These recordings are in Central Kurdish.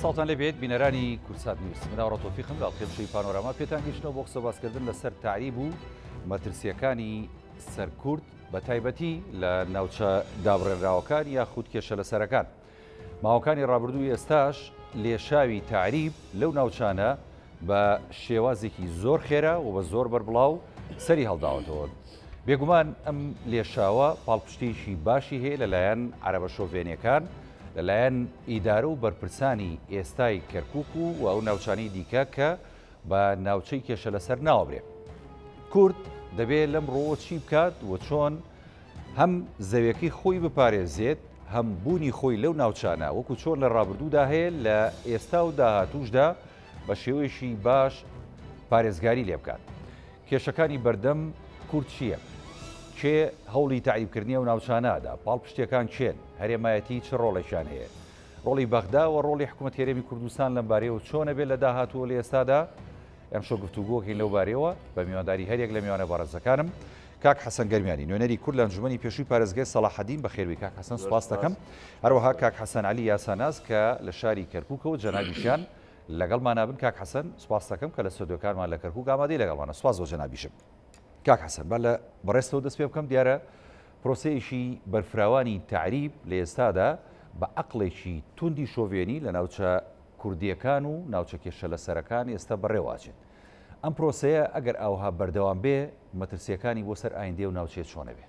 ساڵتان لێ بێت بینەرانی کوردسات نیوز من ئاوڕە تۆفیقم لە ئەڵقەی شەوی پانۆراما پێتان گەیشتەوە بۆ قسە باسکردن لەسەر تەعریب و مەترسیەکانی سەر کورد بە تایبەتی لە ناوچە دابڕێنراوەکان یاخود کێشە لەسەرەکان. ماوەکانی ڕابردوو ئێستاش لێشاوی تەعریب لەو ناوچانە بە شێوازێکی زۆر خێرا و بە زۆر بەربڵاو سەری هەڵداوەتەوە. بێگومان ئەم لێشاوە پاڵپشتیی باشی هەیە لەلایەن عەرەبە شۆڤێنیەکان، لەلایەن ئیدارە و بەرپرسانی ئێستای کەرکوک و و ئەو ناوچانەی دیکە کە بە ناوچەی کێشە لەسەر ناوەبرێ. کورد دەبێ لەم ڕووەوە چی بکات و چۆن هەم زەویەکەی خۆی بپارێزێت، هەم بوونی خۆی لەو ناوچانە وەکو چۆن لە ڕابردوودا هەیە لە ئێستا و داهاتووشدا بە شێوەیەکی باش پارێزگاری لێ بکات. کێشەکانی بەردەم کورد چییە؟ کێ هەوڵی تەعریبکردنی ئەو ناوچانە ئەدا؟ پاڵپشتییەکان کێن؟ هەرێمایەتی چ ڕۆڵێکیان هەیە؟ ڕۆڵی بەغدا و ڕۆڵی حکوومەتی هەرێمی کوردستان لەم بارەیەوە چۆن ئەبێت لە داهاتوو و لە ئێستادا؟ ئەمشەو گفتوگۆکەین لەو بارەیەوە بە میوانداری هەریەک لە میوانە بەڕێزەکانم کاک حەسەن گەرمیانی نوێنەری کورد لە ئەنجومەنی پێشووی پارێزگای سەڵاحەدین بەخێربێی کاک حەسەن سوپاس دەکەم هەروەها کاک حەسەن عەلی یاساناس کە لە شاری کەرکووکەوە جەنابیشیان لەگەڵمانا بن کاک حەسەن سوپاس دەکەم کە لە ستۆدیۆکانمان لە کەرکووک ئامادەی لەگەڵمانە سوپاس بۆ جەنابیشم کاک حەسەن با لە بەڕێزتەوە دەست پێ بکەم دیارە پرۆسەیەکی بەرفراوانی تەعریب لە ئێستادا بە عەقڵێکی توندی شۆڤێنی لە ناوچە کوردییەکان و ناوچە کێشەلەسەرەکان ئێستا بەڕێوە ئەچێت. ئەم پرۆسەیە ئەگەر ئاوها بەردەوام بێ مەترسییەکانی بۆ سەر ئایندەی ئەو ناوچەیە چۆن ئەبێ؟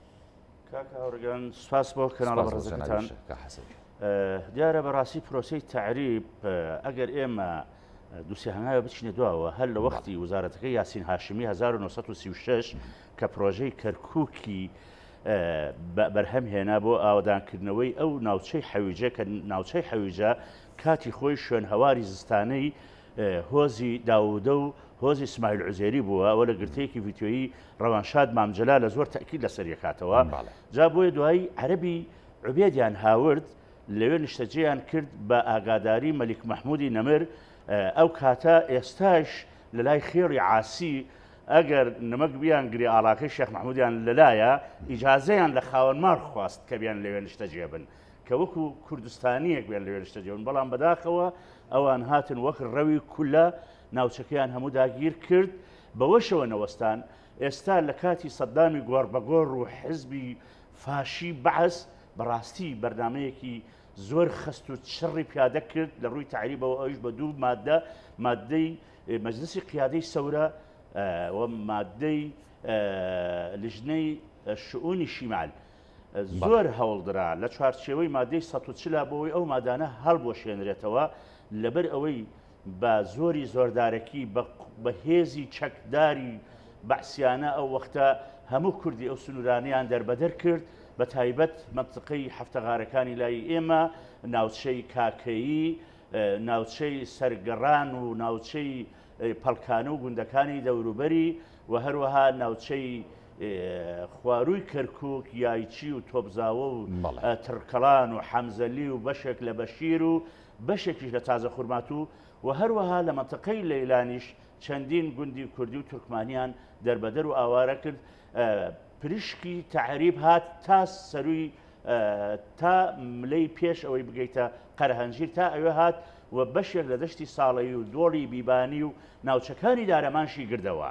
کاک هاوڕێگیان سوپاس بۆ کەناڵە سوپاس بۆ بەڕێزەکەتان. جەنابیشت کاک حەسەن گیان. دیارە بەڕاستی پرۆسەی تەعریب ئەگەر ئێمە دوو سێ هەنگاوێ بچینە دواوە هەر لە بەڵێ. وەختی وزارەتەکەی یاسین هاشمی 1936 کە پرۆژەی کەرکووکی بەرهەم هێنا بۆ ئاوەدانکردنەوەی ئەو ناوچەی حەویجە کە ناوچەی حەویجە کاتی خۆی شوێنهەواری زستانەی هۆزی داوودە و هۆزی سمایل عوزێری بووە، ئەوە لە گرتەیەکی ڤیدیۆیی ڕەوانشاد مام جەلال لە زۆر تەئکید لەسەری ئەکاتەوە. جا بۆیە دوایی عەرەبی عوبێدیان هاورد لەوێ نیشتەجێیان کرد بە ئاگاداری مەلیک مەحموودی نەمر ئەو کاتە ئێستاش لە لای خێڵی عاسی ئەگەر نمەک بیان گرێ ئاڵاکەی شێخ مەحموودیان لەلایە ئیجازەیان لە خاوەن ماڵ خواست کە بیان لەوێ نیشتەجێ بن کە وەکو کوردستانیەک بێن لەوێ نیشتەجێ بن بەڵام بەداخەوە ئەوان هاتن وەک ڕەوی کولە ناوچەکەیان هەموو داگیر کرد بەوەشەوە نەوەستان ئێستا لە کاتی سەدامی گۆڕ بەگۆڕ و حزبی فاشی بەعس بەڕاستی بەرنمەیەکی زۆر خەست و چڕی پیادە کرد لە ڕووی تەعریبەوە ئەویش بە دوو مادە مادەی مەجلسی قیادەی سەورە و مادەی لژنەی شئونی شیمال زۆر هەوڵدرا لە چوارچێوەی مادەی 140 بۆ ئەوەی ئەو مادانە هەڵبوەشێنرێتەوە، لەبەر ئەوەی بە زۆری زۆردارەکی بە هێزی چەکداری بەعسیانە ئەو وەختە هەموو کوردی ئەو سنوورانەیان دەربەدەر کرد، بە تایبەت مەنتقەی حەفتەغارەکانی لای ئێمە، ناوچەی کاکەیی، ناوچەی سەرگەڕان و ناوچەی پەڵکانە و گوندەکانی دەوروبەری و هەروەها ناوچەی خوارووی کەرکووک، یایچی و تۆپزاوە و تڕکەڵان و حەمزەلی و بەشێک لە بەشیر و بەشێکیش لە تازە خورماتوو و هەروەها لە مەنتقەی لەیلانیش چەندین گوندی کوردی و تورکمانیان دەربەدەر و ئاوارە کرد. پریشکی تەعریب هات تا سەرووی تا ملەی پێش ئەوەی بگەیتە قەرەهەنجیر تا ئەوێ هات و بەشێک لە دەشتی ساڵەیی و دۆڵی بیبانی و ناوچەکانی دارەمانشی گردەوە.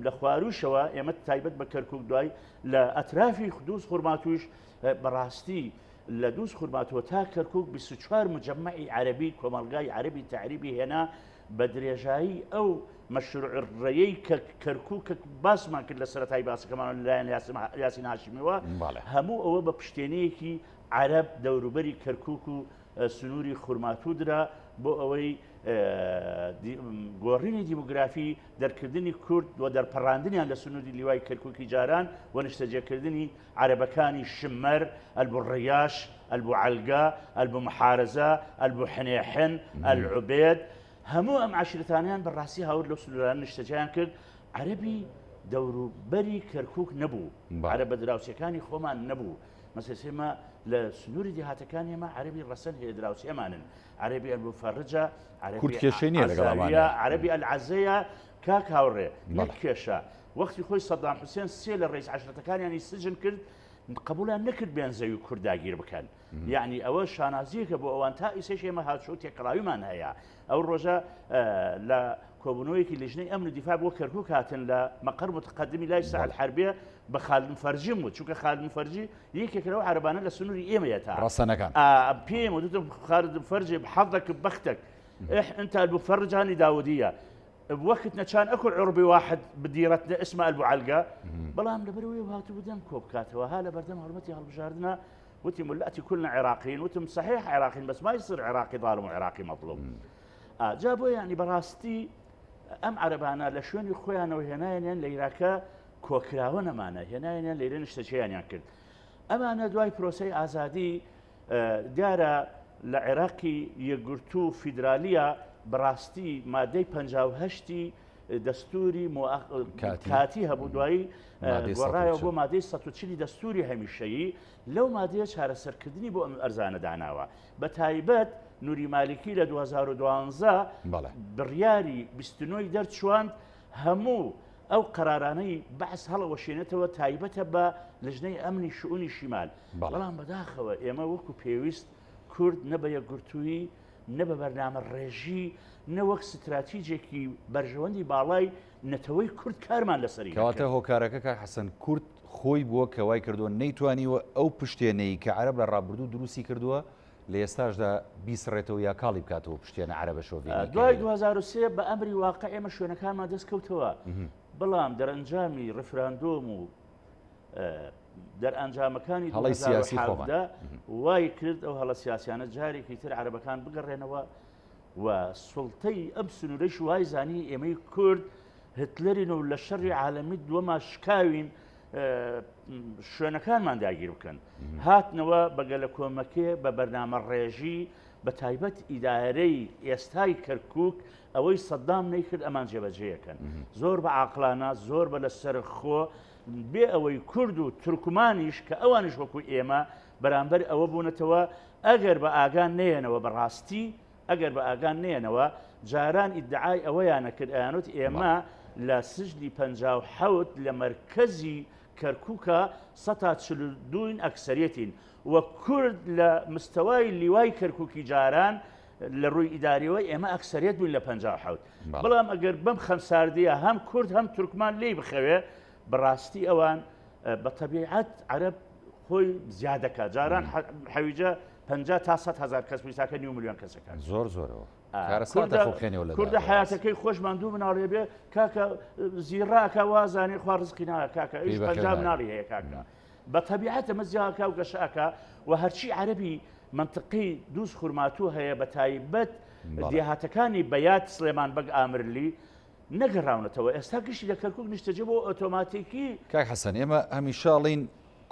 لە خوارووشەوە ئێمە تایبەت بە کەرکووک دوای لە ئەترافی دووز خورماتووش بەڕاستی لە دووز خورماتووە تا کەرکووک 24 مجەمەعی عەرەبی کۆمەڵگای عەرەبی تەعریبی هێنا بە درێژایی ئەو مەشروع ڕێیەی کە کەرکووک کە باسمان کرد لە سەرەتای باسەکەمان لەلایەن یاسین هاشمیەوە هەموو ئەوە بە پشتێنەیەکی عەرەب دەوروبەری کەرکووک و سنووری خورماتوو درا بۆ ئەوەی گۆڕینی دیموگرافی دەرکردنی کورد و دەرپەڕاندنیان لە سنووری لیوای کەرکووکی جاران و نیشتەجێکردنی عەرەبەکانی شمەر، ئەلبوڕیاش، ئەلبوعەلگە، ئەلبومحارزە، ئەلبوحنێحن، ئەلعوبێد، هەموو ئەم عەشیرەتانەیان بە ڕاستی هاورد لەو سنوورانە نیشتەجێیان کرد، عەرەبی دەوروبەری کەرکووک نەبوو، عەرەبە دراوسێکانی خۆمان نەبوو، مەسەلەن ئێمە لە سنووری دێهاتەکانی ئێمە عەرەبی ڕەسەن هەیە دراوسێمانن، عەرەبی ئەلموفەرجە، کورد عەرەبی کێشەی نییە لەگەڵ عەزاویە، ئەمانە. عەرەبی ئەلعەزەیە، کاک هاوڕێ نەک بەڵێ. کێشە، وەختی خۆی سەدام حوسێن سێ لە ڕەئیس عەشرەتەکانیانی سجن کرد. قبوڵیان نەکرد بێن زەوی کورد داگیر بکەن. یەعنی ئەوە شانازییەکە بۆ ئەوان تا ئیسەیش ئێمە هاتوچۆ و تێکەڵاویمان هەیە. ئەو ڕۆژە لە کۆبوونەوەیەکی لیژنەی ئەمن و دیفاع بۆ کەرکوک هاتن لە مەقەر متقدمی لای سەعد حەربێ بە خالد مفەرجیم وت چونکە خالد مفەرجی یەکێکە لەو عەرەبانە لە سنووری ئێمەیە تا ڕەسەنەکان پێم وتم خالد مفەرجی بحەظك ببختك اح انت المفرج هاني داودية بوقتنا كان اكو عربي واحد بديرتنا اسمه البو علقه بەڵام لەبەرەوەی هاتبوو دەم کۆ بکاتەوە ها لە بەردەم هەڵمەتی هەڵبژاردنە وتی ملەتی كلنا عراقيين وتم صحيح عراقيين بس ما يصير عراقي ظالم وعراقي مظلوم جا بۆ یعنی بەڕاستی ئەم عەرەبانە لە شوێنی خۆیانەوە هێنایانیان لە عێراقە کۆکراوە نەمانە هێنایانیان لێرە نیشتەجێیانیان کرد ئەمانە دوای پرۆسەی ئازادی دیارە لە عێراقی یەکگرتوو و فیدرالیە بەڕاستی مادەی 58 دەستوری کاتی هەبوو دوایی گۆڕایەوە بۆ مادەی 140 دەستوری هەمیشەیی لەو مادەیە چارەسەرکردنی بۆ ئەم ئەرزانە داناوە بە تایبەت نوری مالیکی لە 2012 بڕیاری 29 دەرچواند هەموو ئەو قەرارانەی بەعس هەڵەوەشێنێتەوە تایبەتە بە لجنەی ئەمنی شئونی شیمال بەڵام بەداخەوە ئێمە وەکو پێویست کورد نە بە یەکگرتوویی نە بە بەرنامە ڕێژی نە وەک ستراتیجێکی بەرژەوەندی باڵای نەتەوەی کورد کارمان لەسەری کەواتە هۆکارەکە کاک حەسەن کورد خۆی بووە کە وای کردووە نەیتوانیوە ئەو پشتێنەی کە عەرەب لە ڕابردوو دروستی کردووە لە ئێستاشدا بیسڕێتەوە یا کاڵی بکاتەوە پشتێنە عەرەبە شۆڤێنیەکەی. دوای 2003 بە ئەمری واقع ئێمە شوێنەکانمان دەست کەوتەوە بەڵام دەرەنجامی ڕیفراندۆم و دەرئەنجامەکانی هەڵەی سیاسی خۆمان 2017 وای کرد ئەو هەڵە سیاسیانە جارێکی تر عەرەبەکان بگەڕێنەوە و سوڵتەی ئەم سنوورەیش وای زانی ئێمەی کورد هتلەرین و لە شەڕی عالەمی دووەما شکاوین شوێنەکانمان داگیر بکەن هاتنەوە بە گەلە کۆمەکێ بە بەرنامە ڕێژی بە تایبەت ئیدارەی ئێستای کەرکک ئەوەی سەدام نەیکرد ئەمان جێبەجێیەکەن زۆر بە عاقلانە زۆر بە لەسەر خۆ بێ ئەوەی کورد و تورکمانیش کە ئەوانیش وەکو ئێمە بەرامبەر ئەوە بوونەتەوە ئەگەر بە ئاگان نەیەنەوە بەڕاستی ئەگەر بە ئاگان نەیەنەوە جاران ئیدعای ئەوەیانە کرد ئەیانوت ئێمە لە سجلی 57 لە مەرکەزی کەرکووکە سەتا 42 ئەکسەریەتین و کورد لە مستەوای لیوای کەرکووکی جاران لە ڕووی ئیداریەوە ئێمە ئەکسەریەت بووین لە 57 بەڵام ئەگەر بەم خەمساردیە هەم کورد هەم تورکمان لێی بخەوێ بەڕاستی ئەوان بە تەبیعەت عەرەب خۆی زیاد دەکات جاران حەویجە 50 تا 100 هزار کەس بوو نیو ملیۆن کەسەکە زۆر زۆرەوە کارەساتە خۆخێنەوە لە کوردە حیاتەکەی خۆشمان دوو مناڵێ بێ کاکە زیڕاکە وازانێ خوا ڕزقی نا کاکە ئیش 50 مناڵی هەیە کاکە بە تەبیعەت ئەمە زیاکا و گەشەکە و هەرچی عەرەبی منطقی دووز خورماتوو هەیە بە تایبەت دێهاتەکانی بەیات سلێمان بەگ ئامرلی نەگەڕاونەتەوە ئێستا گشتی لە کەرکوک نیشتەجێ بۆ ئۆتۆماتیکی. کاک حەسەن ئێمە هەمیشە ئەڵێین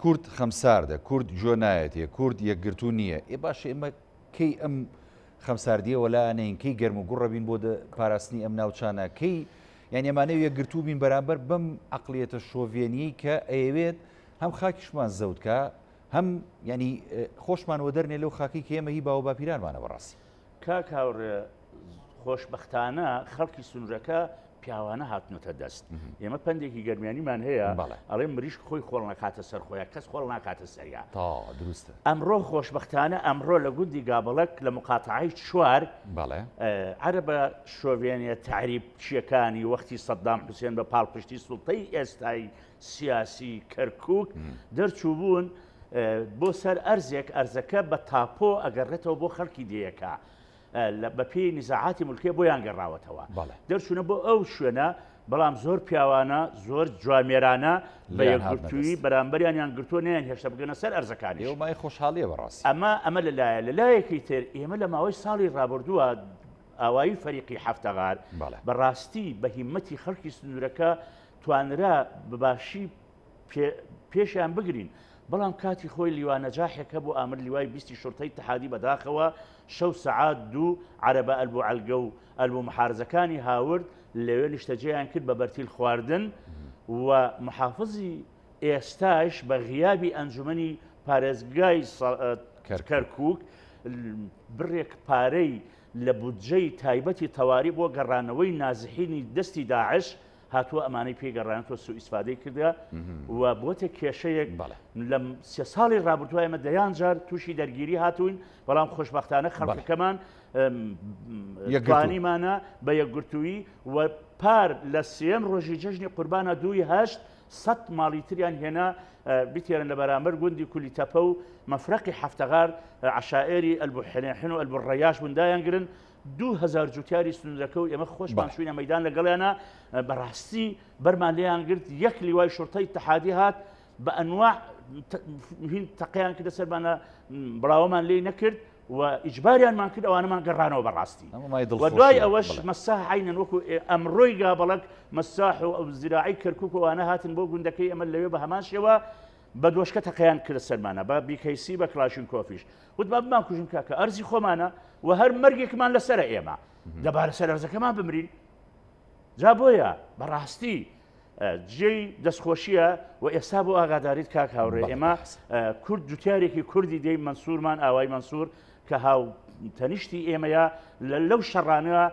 کورد خەمساردە، کورد گوێ نایەتێ، کورد یەکگرتوو نییە، ئێ باشە ئێمە کەی ئەم خەمساردییە وەلا ئەنێین، کەی گەرم و گوڕ ئەبین بۆ پاراستنی ئەم ناوچانە، کەی یانی ئەمانەوێ یەکگرتوو بین بەرامبەر بەم عەقڵیەتە شۆڤێنیەی کە ئەیەوێت هەم خاکیشمان زەوت کا هەم یانی خۆشمان وەدەرنێ لەو خاکەی کە ئێمە هی باوەباپیرانمانە بەڕاستی. کاک هاوڕێ خۆشبەختانە خەڵکی سنوورەکە پیاوانە هاتنەتە دەست ئێمە پەندێکی گەرمیانیمان هەیە ئەڵێ مریشک خۆی خۆڵ ناکاتە سەر خۆیان کەس خۆڵ ناکاتە سەریا دروستە ئەمڕۆ خۆشبەختانە ئەمڕۆ لە گوندی گابڵک لە مقاتعی چوار عەرەبە شۆڤێنیە تەعریب چیەکانی وەختی سەدام حوسێن بە پاڵپشتی سوڵتەی ئێستای سیاسی کەرکک دەرچوو بوون بۆ سەر ئەرزێک ئەرزەکە بە تاپۆ ئەگەڕێتەوە بۆ خەڵکی دێیەکە بە پێی نزاعاتی ملکیە بۆیان گەڕاوەتەوە دەرچوونە بۆ ئەو شوێنە بەڵام زۆر پیاوانە زۆر جوامێرانە بە یەکگرتوویی بەرامبەریانیان گرتووە نەیان هێشتا بگەنە سەر ئەرزەکانی مای خۆشحاڵیە بەڕاستی ئەمە ئەمە لەلایە لەلایەکی تر ئێمە لە ماوەی ساڵی ڕابردووە ئاوایی فەریقی حەفتەغار بەڕاستی بە هیمەتی خەڵکی سنوورەکە توانرا بەباشی پێشیان بگرین بەڵام کاتی خۆی لیوا نەجاحێک هەبوو ئامر لیوای بیستی شورتەی اتحادی بەداخەوە شەو سەعات دوو عەرەبە ئەلبو عەلگە و ئەلبو محارزەکانی هاورد لەوێ نیشتەجێیان کرد بە بەرتیل خواردن و محافزی ئێستاش بە غیابی ئەنجومەنی پارێزگای کەرکوک بڕێک پارەی لە بودجەی تایبەتی تەواری بۆ گەڕانەوەی نازحینی دەستی داعش. هاتووە ئەمانەی پێی گەڕانەوە سوئیسفادەی کردە و بۆتە کێشەیەک لە سێ ساڵی ڕابردووە ئێمە دەیان جار تووشی دەرگیری هاتووین بەڵام خۆشبەختانە خەڵکەکەمان توانیمانە بە یەکگرتووی و پار لە سێم ڕۆژی جەژنی قوربانە دووی هەشت سەد ماڵی تریان هێنا بتێرن لە بەرامبەر گوندی کولی تەپە و مەفرەقی حەفتەغار عەشائێری ئەلبوحێنحن و ئەلبوڕەیاش بوون دایانگرن 2000 جوتیاری سنوورەکە و ئێمە خۆشمان چوینە مەدان لەگەڵیانە بەڕاستی بەرمان لێیان گرت یەک لیوای شورتەی اتحادی هات بە ئەنواع هین تەقیان کردە سەرمانە بڵاوەمان لێی نەکرد و ئیجباریانمان کرد ئەوانەمان گەڕانەوە بەڕاستی و دوای ئەوەش مەساح عینەن وەکو ئەمڕۆی گابەڵک مەساح و ئەو زراعی کەرکک و ئەوانە هاتن بۆ گوندەکەی ئەمە لەوێ بە هەمان شێوە بە دۆشکە تەقیان کردە سەرمانە بە بیکەیسی بە کلاشین کۆفیش وت با بمان کوژن کاکە ئەرزی خۆمانە و هەر مەرگێکمان لەسەرە ئێمە دەبارە سەر ئەرزەکەمان بمرین جا بۆیە بەڕاستی جێی دەستخۆشیە و ئێستا بۆ ئاگاداریت کاک هاوڕێ ئێمە کورد جوتیارێکی کوردی دەی مەنسوورمان ئاوای مەنسوور کە هاو تەنیشتی ئێمەیە لە لەو شەڕانە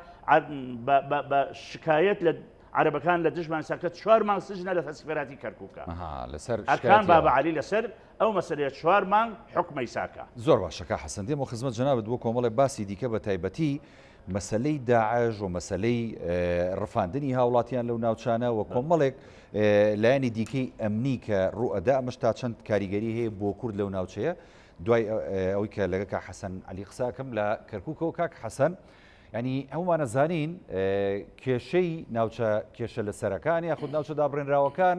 بە شکایەت لە عەرەبەکان لە دژمان ساکە چوار مانگ سجنە لە تەسفێراتی کەرکووکە لەسەر ئەرکان بابە عەلی لەسەر ئەو مەسەلەیە چوار مانگ حوکمەی ساکە. زۆر باشە کاک حەسەن دێمەوە خزمەت جەنابت بۆ کۆمەڵێ باسی دیکە بە تایبەتی مەسەلەی داعش و مەسەلەی ڕفاندنی هاوڵاتیان لەو ناوچانە و کۆمەڵێک لایەنی دیکەی ئەمنی کە ڕوئەدا ئەمەش تا چەند کاریگەری هەیە بۆ کورد لەو ناوچەیە دوای ئەوەی کە لەگە کاک حەسەن عەلی قساکەم لە کەرکووکەوە کاک حەسەن ینی هەمومانە زانین کێشەی ناوچە کێشە لەسەرەکان یاخود ناوچە دابڕێنراوەکان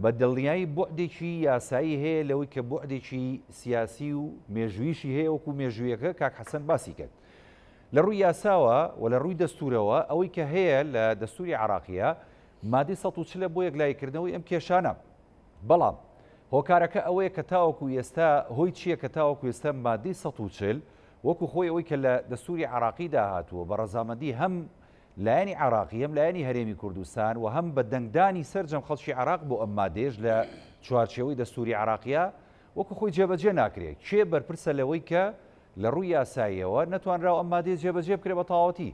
بە دڵنیایی بوعدێکی یاسایی هەیە لەوەی کە بوعدێکی سیاسی و مێژوویشی هەیە وەکو مێژوویەکە کاک حەسەن باسی کرد. لە ڕووی یاساوە و لە ڕووی دەستوورەوە ئەوەی کە هەیە لە دەستووری عێراقییە مادەی 140 بۆ یەکلاییکردنەوەی ئەم کێشانە. بەڵام هۆکارەکە ئەوەیە کە تاوەکو ئێستا هۆی چییە کە تاوەکو ئێستا مادەی 140 وەکو خۆی ئەوەی کە لە دەستووری عێراقیدا هاتووە بە ڕەزامەندی هەم لایەنی عێراقی هەم لایەنی هەرێمی کوردستان و هەم بە دەنگدانی سەرجەم خەڵکی عێراق بۆ ئەم مادەیەش لە چوارچێوەی دەستووری عێراقیا وەکو خۆی جێبەجێ ناکرێت. کێ بەرپرسە لەوەی کە لە ڕووی یاساییەوە نەتوانراوە ئەم مادەیە جێبەجێ بکرێت بە تەواوەتی؟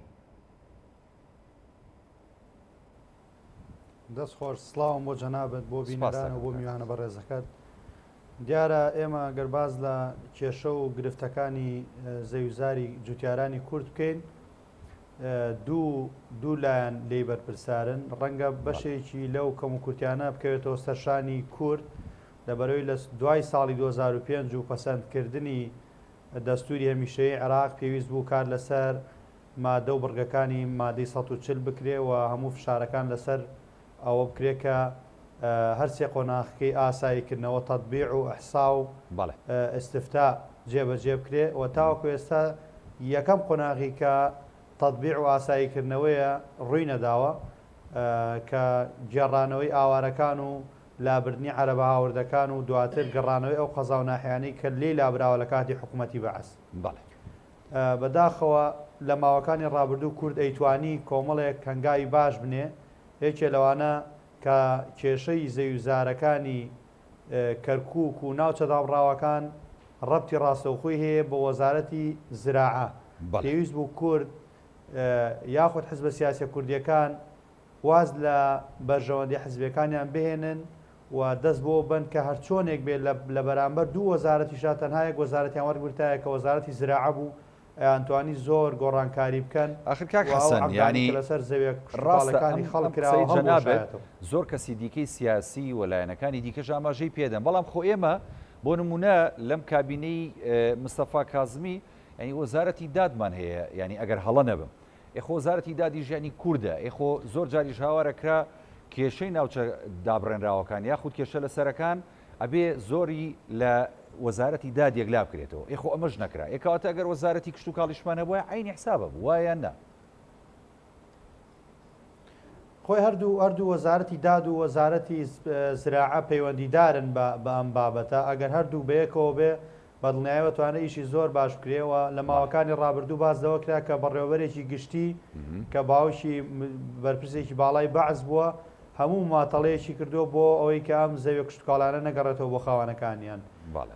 دەست خۆش سڵاوم بۆ جەنابت بۆ بینەران و بۆ میوانە بەڕێزەکەت دیارە ئێمە گەر باز لە کێشە و گرفتەکانی زەویزاری جوتیارانی کورد بکەین دوو دوو لایەن لێی بەرپرسارن ڕەنگە بەشێکی لەو کەم و کورتیانە بکەوێتەوە سەرشانی کورد لەبەرەوەی لە دوای ساڵی 2005 و پەسەندکردنی دەستوری هەمیشەیی عێراق پێویست بوو کار لەسەر مادە و بڕگەکانی مادەی 140 بکرێ و هەموو فشارەکان لەسەر ئەوە بکرێ کە هەر سێ قۆناغەکەی ئاساییکردنەوە، تەتبیع و ئیحسا و ئیستفتاء جێبەجێ بکرێ و تاوەکو ئێستا یەکەم قۆناغی کە تەتبیع و ئاساییکردنەوەیە ڕووی نەداوە کە گێڕانەوەی ئاوارەکان و لابردنی عەرەبە هاوردەکان و دواتر گەڕانەوەی ئەو قەزا و ناحیانەی کە لێی لابراوە لە کاتی حکوومەتی بەعس. بەداخەوە لە ماوەکانی ڕابردوو کورد ئەیتوانی کۆمەڵێک هەنگاوی باش بنێ، یەکێ لەوانە کە کێشەی زەویوزارەکانی کەرکوک و ناوچە دابڕاوەکان ڕەبتی ڕاستەوخۆی هەیە بە وەزارەتی زراعە، پێویست بوو کورد یاخود حزبە سیاسیە کوردیەکان واز لە بەرژەوەندیە حزبیەکانیان بهێنن و دەست بۆ بەن کە هەرچۆنێک بێت لە بەرامبەر دوو وەزارەتیشا تەنها یەک وەزارەتیان وەرگرتایە کە وەزارەتی زراعە بوو ئەیانتوانی زۆر گۆڕانکاری بکەن ئاخر کاک و ئەو حەسەن عەقدانەی یانی کە لەسەر زەویە ڕاستە کشتوکاڵەکانی ئەم خەڵک ئەم کراوە قسەی جەنابت هەڵبوەشایەتەوە. زۆر کەسی دیکەی سیاسی و لایەنەکانی دیکەش ئاماژەی پێدەن بەڵام خۆ ئێمە بۆ نمونە لەم کابینەی مستەفا کازمی یانی وەزارەتی دادمان هەیە یانی ئەگەر هەڵە نەبم ئێ خۆ وەزارەتی دادیش یانی کوردە، ئێ خۆ زۆر جاریش هاوارە کرا کێشەی ناوچە دابڕێنراوەکان یاخود کێشە لەسەرەکان ئەبێ زۆری لە وەزارەتی داد یەکلا بکرێتەوە، ئێ خۆ ئەمەش نەکرا، ئێ کەواتە ئەگەر وەزارەتی کشتوکاڵیشمان هەبوایە عەینی حساب ئەبوو، وایە یان نا؟ خۆی هەردوو هەردوو وەزارەتی داد و وەزارەتی زراعە پەیوەندیدارن بە بە ئەم بابەتە، ئەگەر هەردوو بەیەکەوە بێ بەدڵنیایەوە توانرا ئیشی زۆر باش بکرێ و لە ماوەکانی ڕابردوو باس لەوە کرا کە بەڕێوەبەرێکی گشتی کە باوکی بەرپرسێکی باڵای بەعس بووە هەموو ماتەڵەیەکی کردووە بۆ ئەوەی کە ئەم زەویە کشتوکاڵانە نەگەڕێتەوە بۆ خاوەنەکانیان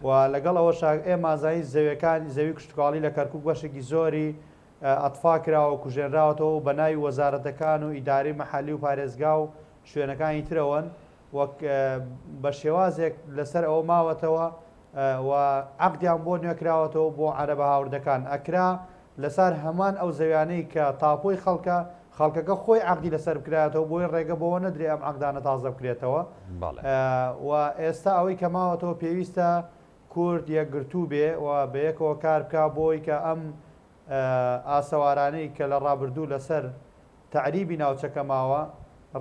و لەگەڵ ئەوەشا ئێمە ئەزانین زەویەکانی زەوی کشتوکاڵی لە کەرکوک بەشێکی زۆری ئەتفا کراوە و کوژێنراوەتەوە و بە ناوی وەزارەتەکان و ئیدارەی مەحەلی و پارێزگا و شوێنەکانی ترەوەن وەک بە شێوازێک لەسەر ئەوە ماوەتەوە و عەقدیان بۆ نوێکراوەتەوە بۆ عەرەبە هاوردەکان ئەکرا لەسار هەمان ئەو زەویانەی کە تاپۆی خەڵکە خەڵکەکە خۆی عەقدی لەسەر بکرایەتەوە بۆی ڕێگە بەوە نەدرێ ئەم عەقدانە تازە بکرێتەوە و ئێستا ئەوەی کە ماوەتەوە پێویستە کورد یەکگرتوو بێ و بەیەکەوە کار بکا بۆی کە ئەم ئاسەوارانەی کە لە ڕابردوو لەسەر تەعریبی ناوچەکە ماوە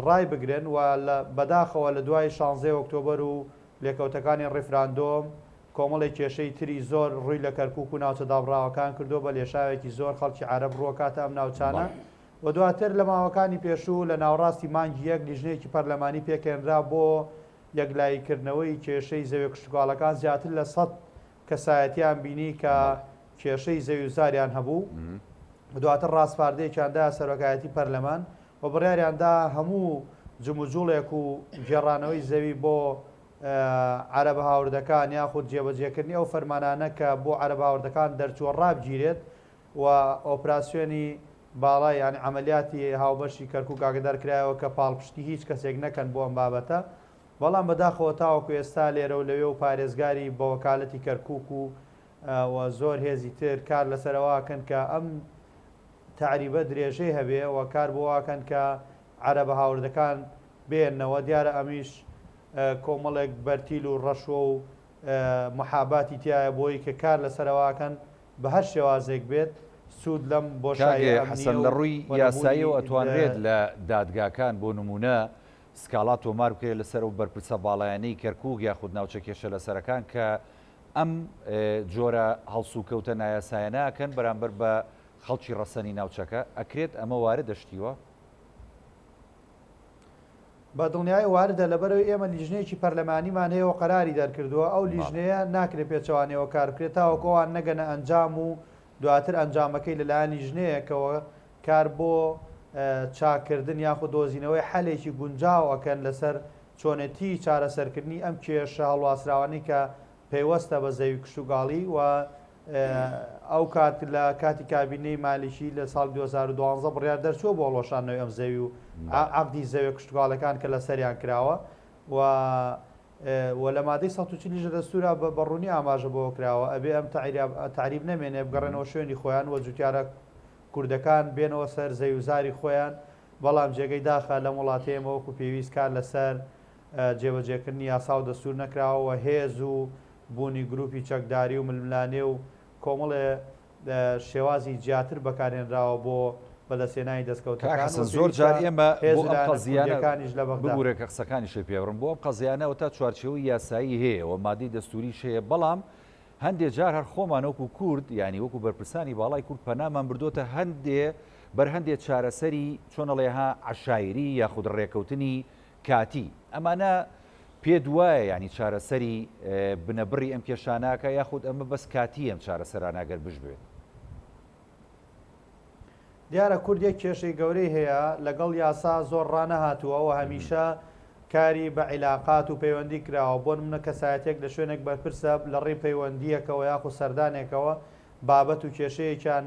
ڕایبگرن و لە بەداخەوە لە دوای شانزەی ئۆکتۆبەر و لێکەوتەکانی ڕیفراندۆم کۆمەڵێک کێشەی تری زۆر ڕووی لە کەرکوک و ناوچە دابڕاوەکان کردووە بە لێشاوێکی زۆر خەڵکی عەرەب ڕووەکاتە ئەم ناوچانە و دواتر لە ماوەکانی پێشوو لە ناوەڕاستی مانگی یەک لیژنەیەکی پەرلەمانی پێکهێنرا بۆ یەکلاییکردنەوەی کێشەی زەویە کشتوکاڵەکان زیاتر لە سەد کەسایەتیان بینی کە کێشەی زەوی و زاریان هەبوو و دواتر ڕاسپاردەیەکیان دا سەرۆکایەتی پەرلەمان و بڕیاریان دا هەموو جموجوڵێک و گێڕانەوەی زەوی بۆ عەرەبە هاوردەکان یاخود جێبەجێکردنی ئەو فەرمانانە کە بۆ عەرەبە هاوردەکان دەرچووە ڕابگیرێت و ئۆپراسیۆنی باڵای یانی عەمەلیاتی هاوبەشی کەرکوک ئاگەدار کرایەوە کە پاڵپشتی هیچ کەسێک نەکەن بۆ ئەم بابەتە بەڵام بەداخەوە تاوەکو ئێستا لێرە و لەوێ و پارێزگاری بە وەکالەتی کەرکوک و و زۆر هێزی تر کار لەسەر ئەوە ئەکەن کە ئەم تەعریبە درێژەی هەبێ و کار بۆ ئەکەن کە عەرەبە هاوردەکان بێننەوە دیارە ئەمیش کۆمەڵێک بەرتیل و ڕەشوە و محاباتی تیایە بۆی کە کار لەسەر ئەوە ئەکەن بە هەر شێوازێک بێت سوود لەم کاک بۆشاییە حەسەن ئەمنییە لە و ڕووی و نەبوونی یاساییەوە ئەتوانرێت لە دادگاکان بۆ نموونە سکاڵا تۆمار بکرێت لەسەر ئەو بەرپرسە باڵایانەی کەرکووک یاخود ناوچە کێشە لەسەرەکان کە ئەم جۆرە هەڵسوکەوتە نایاسایانە ئەکەن بەرامبەر بە خەڵکی ڕەسەنی ناوچەکە، ئەکرێت ئەمە واردە شتی وا؟ بە دڵنیایی واردە لەبەرئەوەی ئێمە لیژنەیەکی پەرلەمانیمان هەیە و قەراری دەرکردووە، ئەو لیژنەیە ناکرێت پێچەوانەیەوە کار بکرێت تاوەکو ئەوان نەگەنە ئەنجام و دواتر ئەنجامەکەی لەلایەن لیژنەیەکەوە کار بۆ چاککردن یاخود دۆزینەوەی حەلێکی گونجاو ئەکەن لەسەر چۆنێتی چارەسەرکردنی ئەم کێشە هەڵواسراوانەی کە پەیوەستە بە زەوی کشتوکاڵی و ئەو کات لە کاتی کابینەی مالیکی لە ساڵی 2012 بڕیار دەرچووە بۆ هەڵوەشاندنەوەی ئەم زەوی و عەقدی زەویە کشتوکاڵەکان کە لەسەریان کراوە و و لە مادەی 140 لە دەستورا بە ڕوونی ئاماژە بەوە کراوە ئەبێ ئەم تەعریب نەمێنێ بگەڕێنەوە شوێنی خۆیان و جوتیارە کوردەکان بێنەوە سەر زەوی و زاری خۆیان بەڵام جێگەی داخە لەم وڵاتەی ئێمە وەکو پێویست کار لەسەر جێبەجێکردنی یاسا و دەستور نەکراوە و هێز و بوونی گروپی چەکداری و ململانێ و کۆمەڵێ شێوازی جیاتر بەکارهێنراوە بۆ بەدەستهێنانی کاک دەستکەوتەکان حەسەن و زۆر جار پێویستە ئێمە هێز بۆ و ئەم لایەنە قەزیانە کوردییەکانیش لە بەغدا. ببورە کە قسەکانیشت پێ بڕم بۆ ئەم قەزیانە ئەوەتا چوارچێوەی یاسایی هەیە و مادەی دەستوریش هەیە بەڵام هەندێ جار هەر خۆمان وەکو کورد یانی وەکو بەرپرسانی باڵای کورد پەنامان بردۆتە هەندێ بەر هەندێ چارەسەری چۆن ئەڵێ ها عەشایری یاخود ڕێکەوتنی کاتی ئەمانە پێت وایە یانی چارەسەری بنەبڕی ئەم کێشانە ئەکا یاخود ئەمە بەس کاتییە ئەم چارەسەرانە گەر بشبێت؟ دیارە کورد یەک کێشەی گەورەی هەیە لەگەڵ یاسا زۆر ڕانەهاتووە و هەمیشە کاری بە عیلاقات و پەیوەندی کراوە بۆ نمونە کەسایەتیەک لە شوێنێک بەرپرسە لە ڕێی پەیوەندیەکەوە یاخود سەردانێکەوە بابەت و کێشەیەکیان